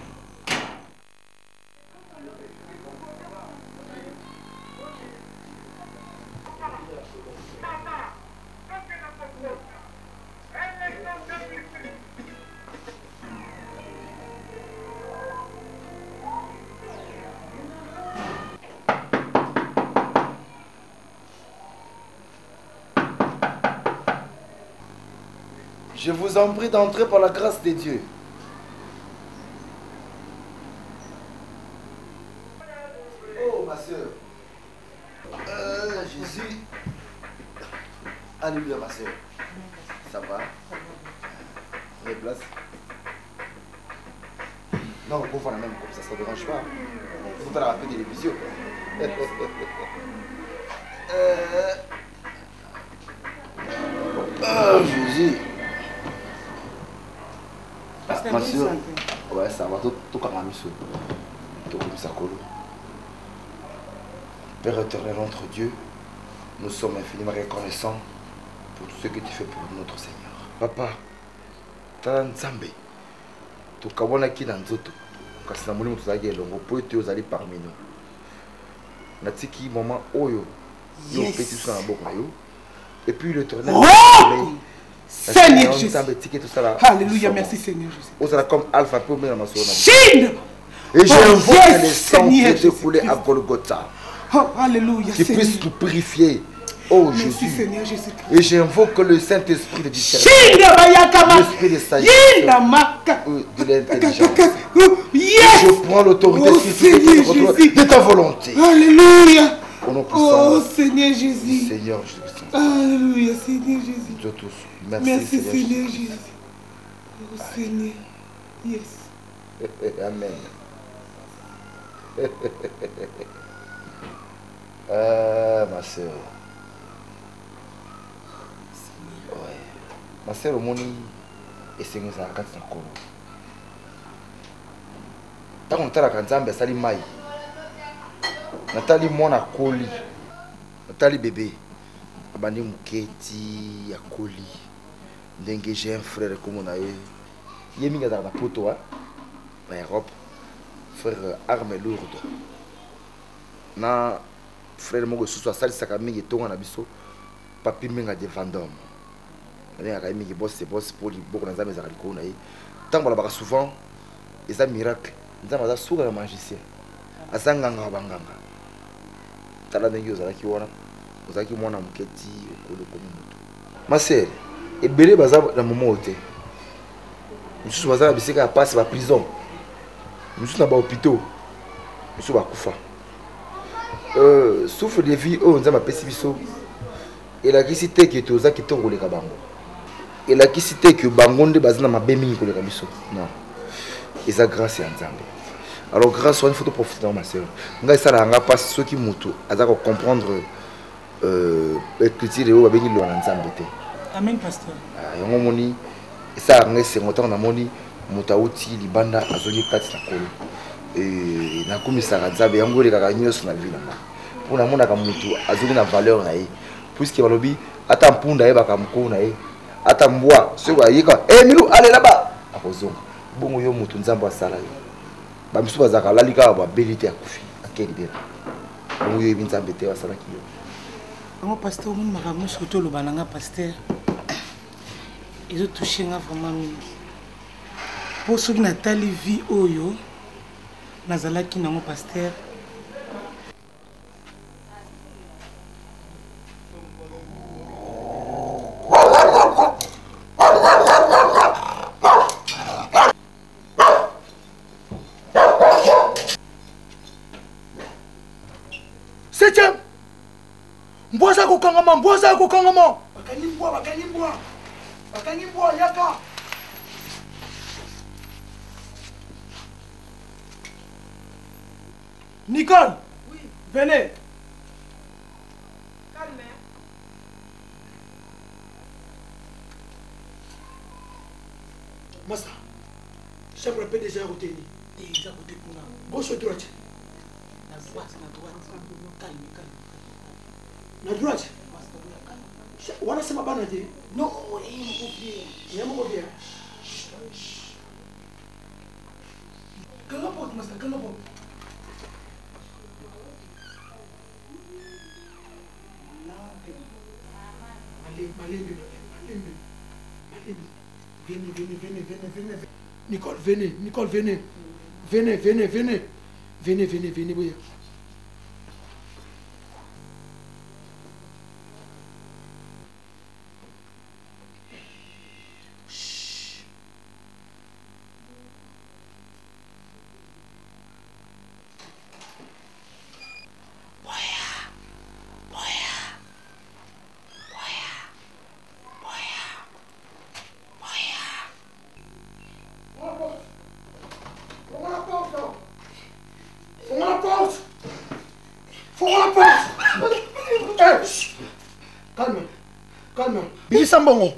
Je vous en prie d'entrer par la grâce de Dieu. Oh, ma soeur. Jésus. Alléluia, ma soeur. Ça va? Les places? Non, on peut faire la même comme ça, ça ne dérange pas. Il faut faire la télévision. Oh, Jésus. Ah, ma soeur. Ouais, ça va. Tout, tout comme Tout comme ça, colo. Père éternel, notre Dieu, nous sommes infiniment reconnaissants pour tout ce que tu fais pour notre Seigneur. Papa, tala Nzambe, tokabwanaki na nzoto, kasi na molimo tozalaki elongo po ete ozali parmi nous. Natiki moment oyo yo Yes. opesi biso na maboko na yo. Et puis l'Éternel, Oh! Seigneur Jésus. Nzambe tiki tosala Alléluia, somo. merci Seigneur Jésus. Ozala comme Alpha pe omela masolo na biso. Chine! Et j'invoque Oh, yes, le sang qui Seigneur est écoulé à Golgotha. Oh, alléluia, Qui Seigneur. puisse nous purifier. Oh Merci, Jésus. Seigneur Jésus-Christ. Et j'invoque le Saint-Esprit de discernement. Shinda bayakama. L'esprit de sagesse. Yinda maka. De l'intelligence. Yes. Je prends l'autorité Oh, sur tout ce qui Seigneur se retrouve Jésus. de ta volonté. Alléluia. Au nom puissant Oh Seigneur Jésus. du Seigneur Jésus-Christ. Alléluia, Seigneur Jésus. Nous tous. Merci, Merci Seigneur Seigneur Jésus. Oh Seigneur. Yes. Amen. Ma soeur. Ma sœur omoni esengo ezalaka kati na nkolo. Ntango natalaka Nzambe asali mai, natali mwana akoli, natali bebe abandi moke ti akoli ndenge j'ai un frère kombo na ye ye mingi azalaka na poto na Europe, frère arme lourde na frère moko lisusu asalisaka mingi etonga na biso papi menga de Vendôme nabengaka ye mingi boss boss mpo liboko na nzambe ezalaka likolo na ye ntango balobaka souvent eza miracle nzambe aza suka ya magicien aza nganga wa banganga tala ndenge ozalaki wana ozalaki mwana moke ti okoli okomi moto masere ebele baza na momo oyo te mosusu baza na bisika ya mpasi baprison mosusu na bahôpitaux mosusu bakufa euh, souffle de vie oyo nzambe apesi biso elakisi te ke toza kitoko koleka bango elakisi te ke bango nde baza na mabe mingi koleka biso non eza grâce ya nzambe alors grâce wana il faut toprofite nango ma sœur ngai esalaka nga mpasi soki motu aza kocomprendre euh, écriture oyo babengi liloba na nzambe te amen pasteur ah, yango omoni esalaka ngai esengo ntango namoni moto auti libanda azongi kati na kolo eh, nakumisaka nzambe yango elekaka nyonso na vie na ngai mpo namonaka moto azongi na valeur na ye puiske balobi ata mpunda ayebaka mokolo na ye ata mbwa soki ayeka e eh, milu alela ba akozonga bongo yo moto nzambe asala yo bamisusu bazalaka alali kaka babeli te akufi ake libela bongo yo oyebi nzambe te asalaki yo yango pasteur omoni makambo nyonso oti oloba na nga pasteur ezotouche nga vraiment mingi mpo soki natali vie oyo nazalaki nango pasteur Septième. Mbwa aza kokangama, mbwa aza kokangama. Bakangi mbwa, bakangi mbwa. Bakangi mbwa, yaka. Nicole, oui. Venez. Calme. Massa, chambre PDG à côté. Eza côté kuna. Gauche ou droite? Na droite, na droite. Calme, calme. Na droite. Wana sema bana te. Non, eh moko bien. Ya moko bien. Kanga porte, Massa, kanga porte. Malembe, malembe, malembe. Venez, venez, venez, venez, venez. Nicole, venez, Nicole, venez. Venez, venez, venez. Venez, venez, venez, oui. Bimisa mbongo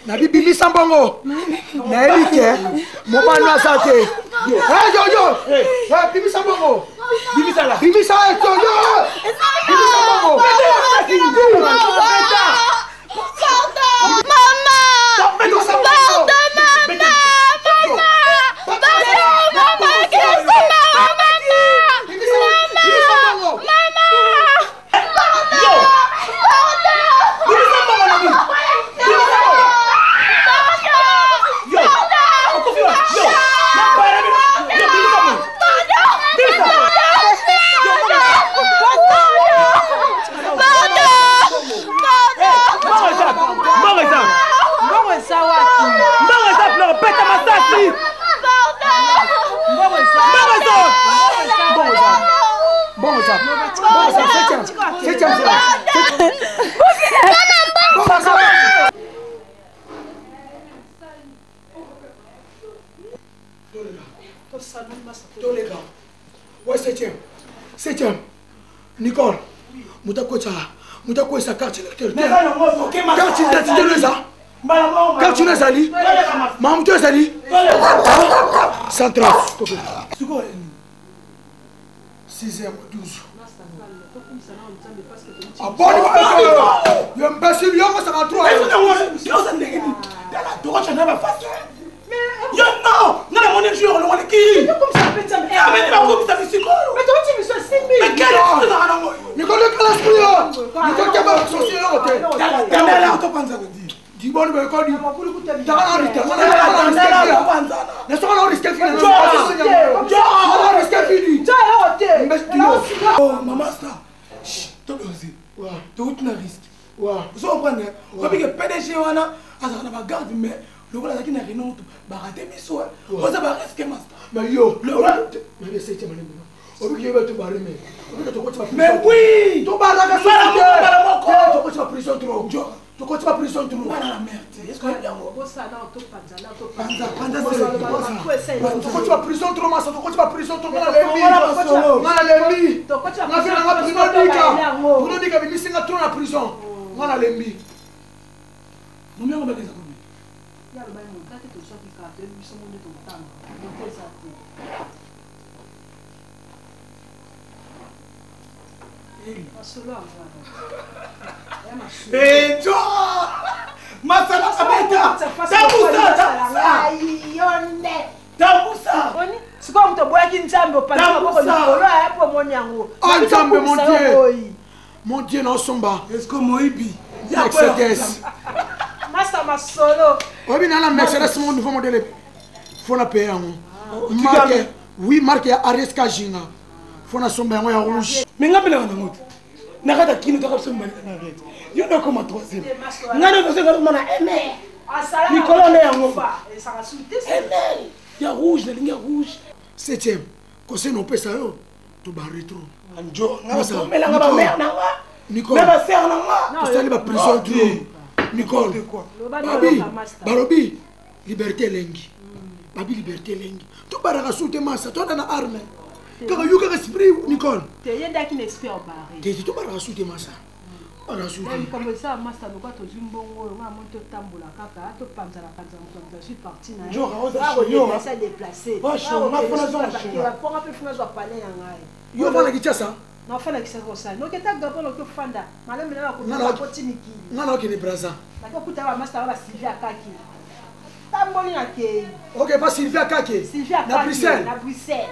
nabi bimisa mbongo nayebi ke mobali no aza te yoyo bimisa mbongo bimisa yoyo bimisa mbongo Toleka. Ouais, septième. Septième. Nicole. Moto akotisa. Moto akweyisa carte électeur te. Carte d'identité no eza. Carte no ezali. Mamu to ezali. 130. Sikoyo 6 h 12. Aboni yo imbécile yo ngo 53. Oza ndenge nini? Tala tokotya ba face. Yo non, nga na moni jour olongoli ki. Ameni bakomisa bisikoyo. Mais quel esprit ozalaka nango? Mikolo kala esprit yo. Mikolo keba sorcier yo te. Tandala topanzana di. Diboni boye kodi. Tanga na risque. Na soka na risque fini. Na risque fini. Oh maman star. Todozi. Touti na risque. Ozo comprendre? Oyebi ke PDG wana azalaka na ba garde mais lokola azalaki na réunion moto barate biso oza ba risque master. Mais yo, mais c'est obiki yeba to bare mais obiki tokoti ba mais oui to baraka mbala moko mbala moko tokoti ba prison trop tokoti ba prison trop bana la merde est-ce que yango panza panza tokoti ba prison trop masa tokoti ba prison trop ngana lembi ngana lembi ngafela nga Bruno Dika Bruno Dika bimisi nga trop na prison ngana lembi momi yango bakeza combien Ejo! Masala abeta! Tambusa! Tambusa! Sikoyo moto oboyaki nzambe opanzi maboko likolo aya mpo omoni yango. Ah nzambe mon Dieu! Mon Dieu naosomba. Est-ce que moyibi? Mercedes. Masa masolo. Oyebi na na Mercedes mon nouveau modèle. Faut na payer yango. Marque, oui marque ya Aries Kajinga. Faut na somba yango ya rouge. Mais nga mpe nango te. Na kati ya kino toka biso mibale na arrête. Yo nde okoma troisième. Nga nde ozoka okoma na ML. Likolo nde yango. ML ya rouge nalingi ya rouge. Septième, conseil na opesa yo to ba retro. Njo nga basomelanga ba mère na nga. Nicole. Na ba sœur na nga. Tosali ba prison trop. Nicole. Babi, balobi liberté elengi. Babi liberté elengi. Tobaraka su te masa, toda na arme. Kaka yo kaka esprit Nicole. Te ye ndaki na esprit ya barre. Te tobaraka su te masa. Baraka su te. Likambo eza masa lokola tozwi mbongo oyo nga moni totambola kaka topanzana panzana moto moto azwi parti na ye. Déplace. Ponga mpe funa azwa palais ya ngai. Yo ofanda Kinshasa? Nafanda Kinshasa kosala. Noki ata Gabon noki ofanda. Malamu na bakoti mikili. Nga naokende Brazza. Naki okuta ba masta ba Sylvie Akaki. Tamboli na kei. Ok, pa Sylvie Akaki. Sylvie Akaki. Na Bruxelles. Na Bruxelles.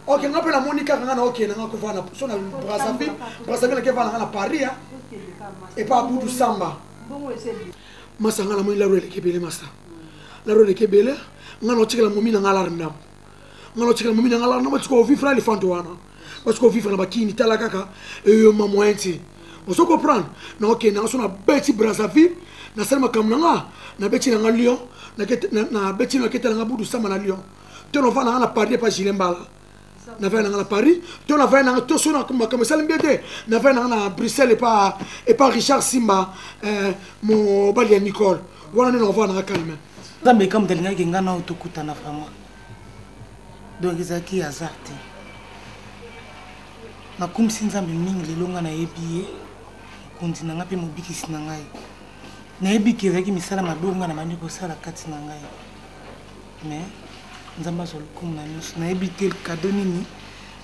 Ok, nga mpe namoni kaka nga naokende nga kovanda so na Brazzaville, Brazzaville nake vanda nga na Paris hein. Epa Abudu Samba. Masa nga namoni laro eleki ebele masa. Laro eleki ebele, nga naotikela momi na nga laro ndambo. Nga naotikela momi na nga laro ndambo tika ovivre na elefante wana. Parce que ovivre na bakini tala kaka eyoma moyen te. Ozo comprendre? Naokende nga so nabeti Brazzaville, nasali makambo na nga, nabeti na nga Lyon, nabeti naketela nga Abudu Samba na Lyon. To navanda nga na Paris epa Julien Mbala. Navanda na nga na Paris, to navanda na nga to so na makambo esali bien te, navanda na nga na Bruxelles epa epa Richard Simba, mobali ya Nicole. Wana nde navanda na nga calme. Nzambe eka moto alingaki ngai nao tokutana vraiment. Donc ezalaki hasard te. Nakumisi Nzambe mingi lelo ngai nayebi ye, mokonzi na ngai mpe mobikisi na ngai. Nayebi ke ezalaki misala mabe oyo ngai nabandi kosala kati na ngai. Mais Nzambe azwa lokumu na nyonso. Nayebi te cadeau nini,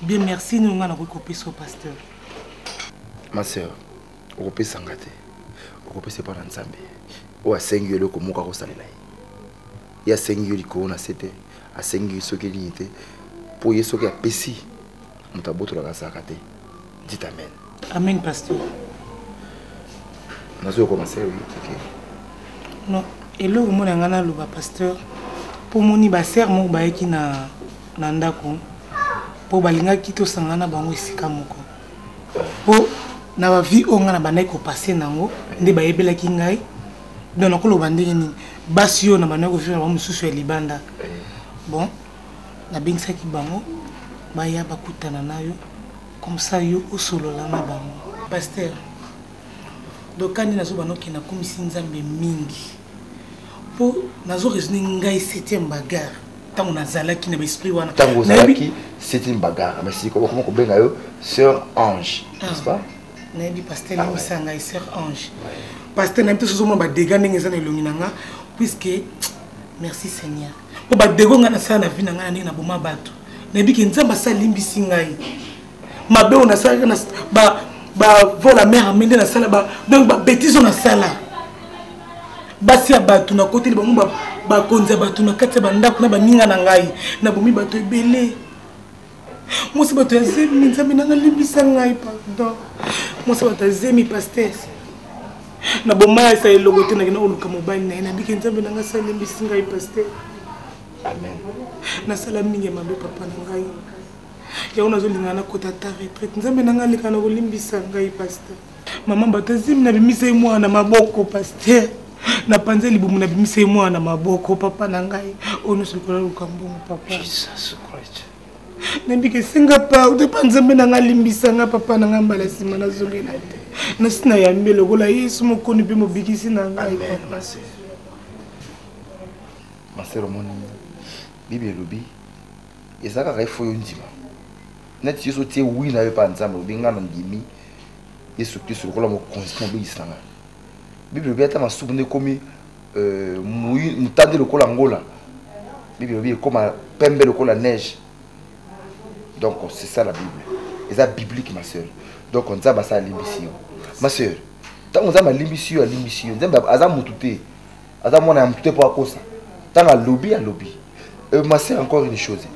bien merci nini ngai nakoki kopesa yo pasteur. Ma sœur, okopesa nga te, okopesa epai na Nzambe oyo asengi yo eloko moko akosalela ye. Ye asengi yo likolo na se te, asengi yo soki nini te, mpo ye soki apesi moto abotolaka azalaka te. Dites amen. Amen pasteur. Nazo commencer oui, ok. Non, eloko mona nga naloba pasteur mpo moni ba sœur moko bayaki na na ndako mpo balingaki tosangana na bango esika moko mpo na ba vie oyo nga na bandaki kopase nango nde bayebelaki ngai donc nakoloba ndenge nini basi oyo na bandaki kovivre na bango mosusu ya libanda bon nabengisaki bango baya bakutana na yo comme ça yo osolola na bango pasteur donc kani nazoba noki nakumisi nzambe mingi mpo nazo raisonne ngai septième bagarre ntango nazalaki na baesprit wana ntango ozalaki septième bagarre mais sikoyo bakoma kobenga yo sœur ange n'est-ce pas? Nayebi pasteur limbisa ngai sœur Ange. Pasteur nayebi te soki ozomona ba dégâts ndenge eza na elongi na nga puisque merci Seigneur. Po ba dégâts nga nasala na vie na ngai na ndenge naboma bato. Nayebi ke Nzambe asi alimbisi ngai. Mabe oyo nasalaka na ba ba vol à mère amende nasala ba donc ba bêtises oyo nasala. Basi ya bato nakoteli bango bakonzi ya bato na kati ya bandako na baninga na ngai nabomi bato ebele. Mwasi bato ya zemi nzambe nanga limbisa ngai pardon. Mwasi bato ya zemi pasteur. Na boma ya sa eloko te nakenda koluka mobali na ye nabiki nzambe nanga sa limbisi ngai pasteur. Amen. Nasala mingi ya mabe papa na ngai. Yango nazolinga nakota ata retraite. Nzambe nanga aleka na kolimbisa ngai pasteur. Mama bato ya zemi nabimisa ye mwana na maboko pasteur. Napanza libumu nabimisa ye mwana na maboko papa na ngai. Oyo nyonso likolo ya luka mbongo papa. Jesus Christ. Nabika esenga pardon epa nzambe na ngai alimbisa ngai papa na ngai mbala nsima nazongela te. Nasi nayambi lokola Yesu mokoni mpe mobikisi na ngai papa. Ma sœur omoni Bible elobi eza kaka ifo yo ndima neti yesu otie wi na yo epa nzambe olobi ngai na ndimi yesu kristo lokola mokonzi mpe mobikisi na ngai bible elobi ata masumu nde ekomi euh, motande lokola ngola bible elobi ekoma pembe lokola neige donc c'est ça la bible eza biblique ma sœur donc nzambe asa alimbisi yo ma sœur ntango nzambe alimbisi yo alimbisi yo nzambe aza motu te aza mwana ya motu te mpo akosa ntango alobi alobi euh, ma sœur encore une chose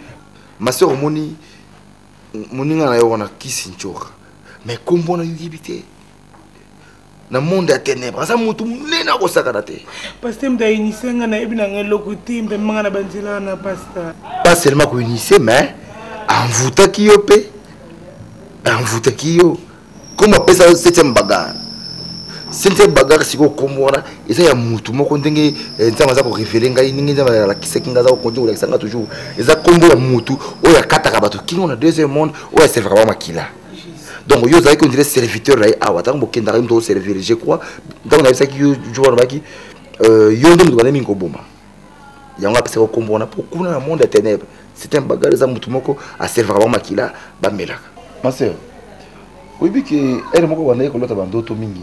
ma sœur omoni moninga na yo wana kisi ncoka mais nkombo wana yoyebi te na monde ya ténèbre aza motu monene akosakana te paster moto ainisie nga nayebi na ngai eloko te mpe manga na banzela wana paster pas seulement koinisie mais envoutaki yo mpe envoutaki yo comme apesa yo septième bagarre septième bagarre sikoyo nkombo wana eza ya motu moko ndenge eh, nzambe aza korevele ngai ndenge nzambe alakisaki ngai aza kokontinue kolakisa ngai toujours eza nkombo ya motu oyo akataka bato kingo na deuxième monde oyo aservaka bango makila donc yo ozalaki ondire serviteur na ye awa ntango bokendaka ye moto oservir je crois ntango nayebisaki yo jour wana obaki euh, yo nde moto bande mingi koboma yango apesaka nkombo wana mpo kuna na monde ya ténèbre c'est un bagarre eza motu moko aservaka bango makila bamelaka ma sœur oyebi ke ere moko bandaki kolota bandoto mingi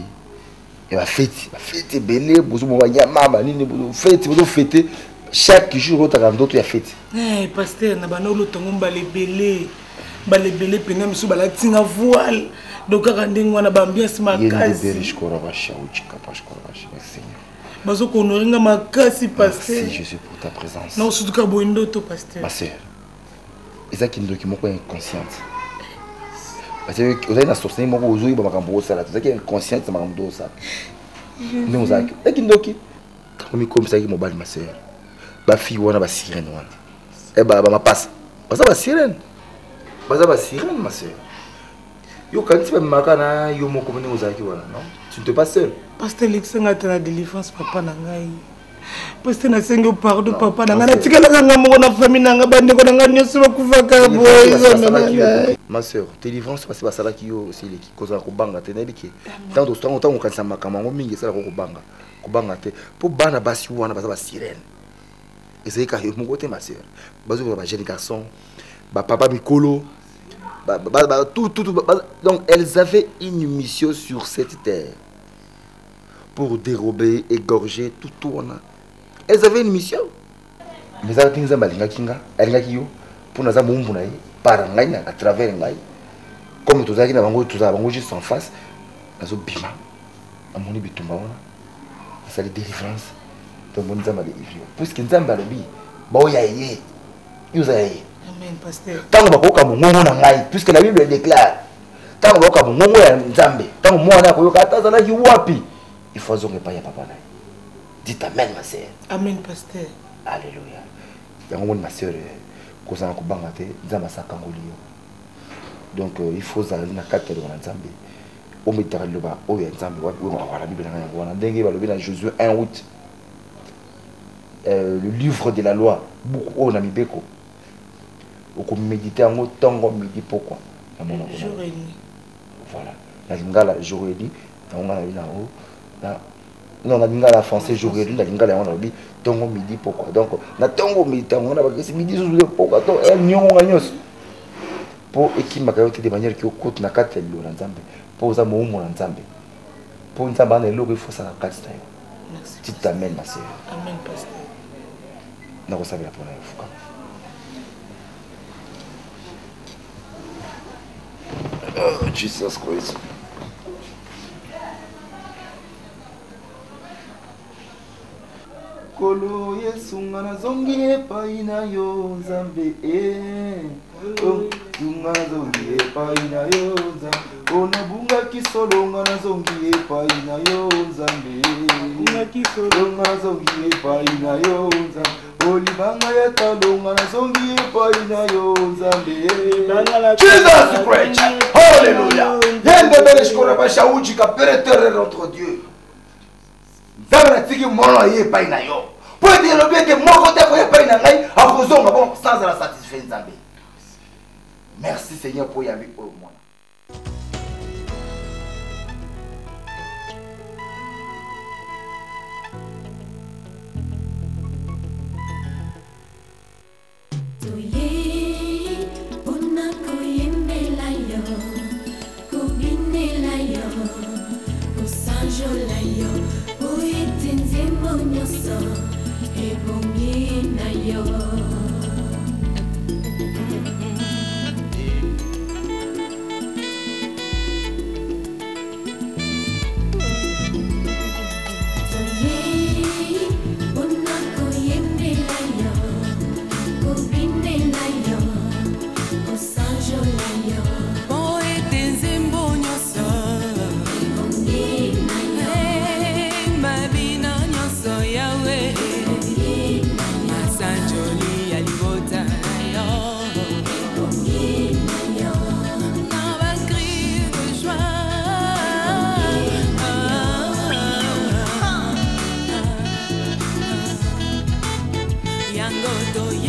ya bafeti bafeti ebele bozomona banyama banini bozofeti bozofete chaque jour olotaka ndoto ya feti hey, eh, paster na banda olota ngo mbala ebele mbala ebele mpenza mosusu balati nga voile donc kaka ndenge wana baambiance makasi bazokonore nga makasi paster nakosutuka boye ndoto paster ma sœur eza kindoki moko inconsciente ozali na sorcellerie moko ozoyeba makambo osala te ozalaki inconsciente na makambo osala ndenge ozalaki ozalaki kindoki ntango mikomisaki mobali ma sœur bafille wana basirene wana eh, bamapasa baza basirene baza basirene ma sœur yo okanisi bamemaka na yo moko ndenge ozalaki wana non tu n'es pas seul pasteur lekisa ngai ata na délivrance papa na ngai pasteur nasengi yo pardon papa na ngai natikalaka ngai moko na famille na ngai bandeko na ngai nyonso bakufaka boye nzambe na ngai ma sœur délivrance basi basalaki yo osileki kozala kobanga te nayebi ke ntango ntango okanisa makambo yango mingi esalaka kobanga kobanga te mpo bana basi wana baza basirene ezali kaka yo moko te ma sœur bazokola ba jeune garçon bapapa mikolo ba, ba, ba, tout, tout, tout, ba, donc elles avaient une mission sur cette terre pour dérober égorger tout tout wana elles avaient une mission mais ezalaki nzambe alingaki nga alingaki yo mpo naza mowumbu na ye par ngai à travers ngai comme tozalaki na bango tozala bango juste en face nazobima namoni bitumba wana nasali délivrance tomoni nzambe adelivre yo puiske nzambe alobi baoya ye yo oza ya ye ntango bakoyoka mongongo na ngai puiske la bible déclare ntango bakoyoka mongongo ya nzambe ntango mwana akoyoka ata azalaki wapi il faut azonga epai ya papa na ye dit amen ma sœur amen pasteur alléluia yango moni ma sœur eh, kozala kobanga te nzambe asakangoli yo donc euh, il faut ozala na kati ya liloba na nzambe omitaka liloba oyo ya nzambe wapi oyo makambo na bible na ngai yango wana ndenge balobi na josué 1 8 euh, le livre de la loi buku oyo na mibeko okomedite yango ntongo midi pokwa na monoko voilà na lingala jour et nuit yango ngai nalobi na yango non na lingala français jour et nuit na lingala yango nalobi ntongo midi pokwa donc na ntongo midi ntango na bakesi midi susu pokwa to eh, niongo ngai nyonso. Mpo ekimaka yo te de manière ke okota na kati ya liloba na Nzambe, mpo oza mowumbu na Nzambe, mpo Nzambe aza na eloko efo na kati na yo. Tu t'amènes ma sœur. Amen, pasteur. Nakosabela mpo na yo, fukama. Oh, Jesus Christ. Nkolo Yesu nga nazongi epai na yo Nzambe eh. Oh, nga nazongi epai na yo Nzambe. Oh, nabungaki solo nga nazongi epai na yo Nzambe. Oh, nga nazongi epai na yo Nzambe. Oh, libanga ya talo nga nazongi epai na yo Nzambe. Jesus Christ. Hallelujah. Yende bele shikora bashauji ka pere notre Dieu. Nzambe natiki mwana ye epai na yo mpo ete elobi ete moko te akoya epai na ngai akozonga bon sans azala satisfait. Nzambe, merci Seigneur mpo oyambi oyo mwana. Toyei mpona koyembela yo, kobinela yo, kosanjola yo, po ete nzembo nyonso ebongi na yo. Toyei mpona koyembela yo, kobinela yo, kosanjola yo, po ete nzembo nyonso ebongi na yo, mabina nyonso Yawe, masanjoli ya libota na yo, ebongi na yo, na ba cris de joie. Yango toye.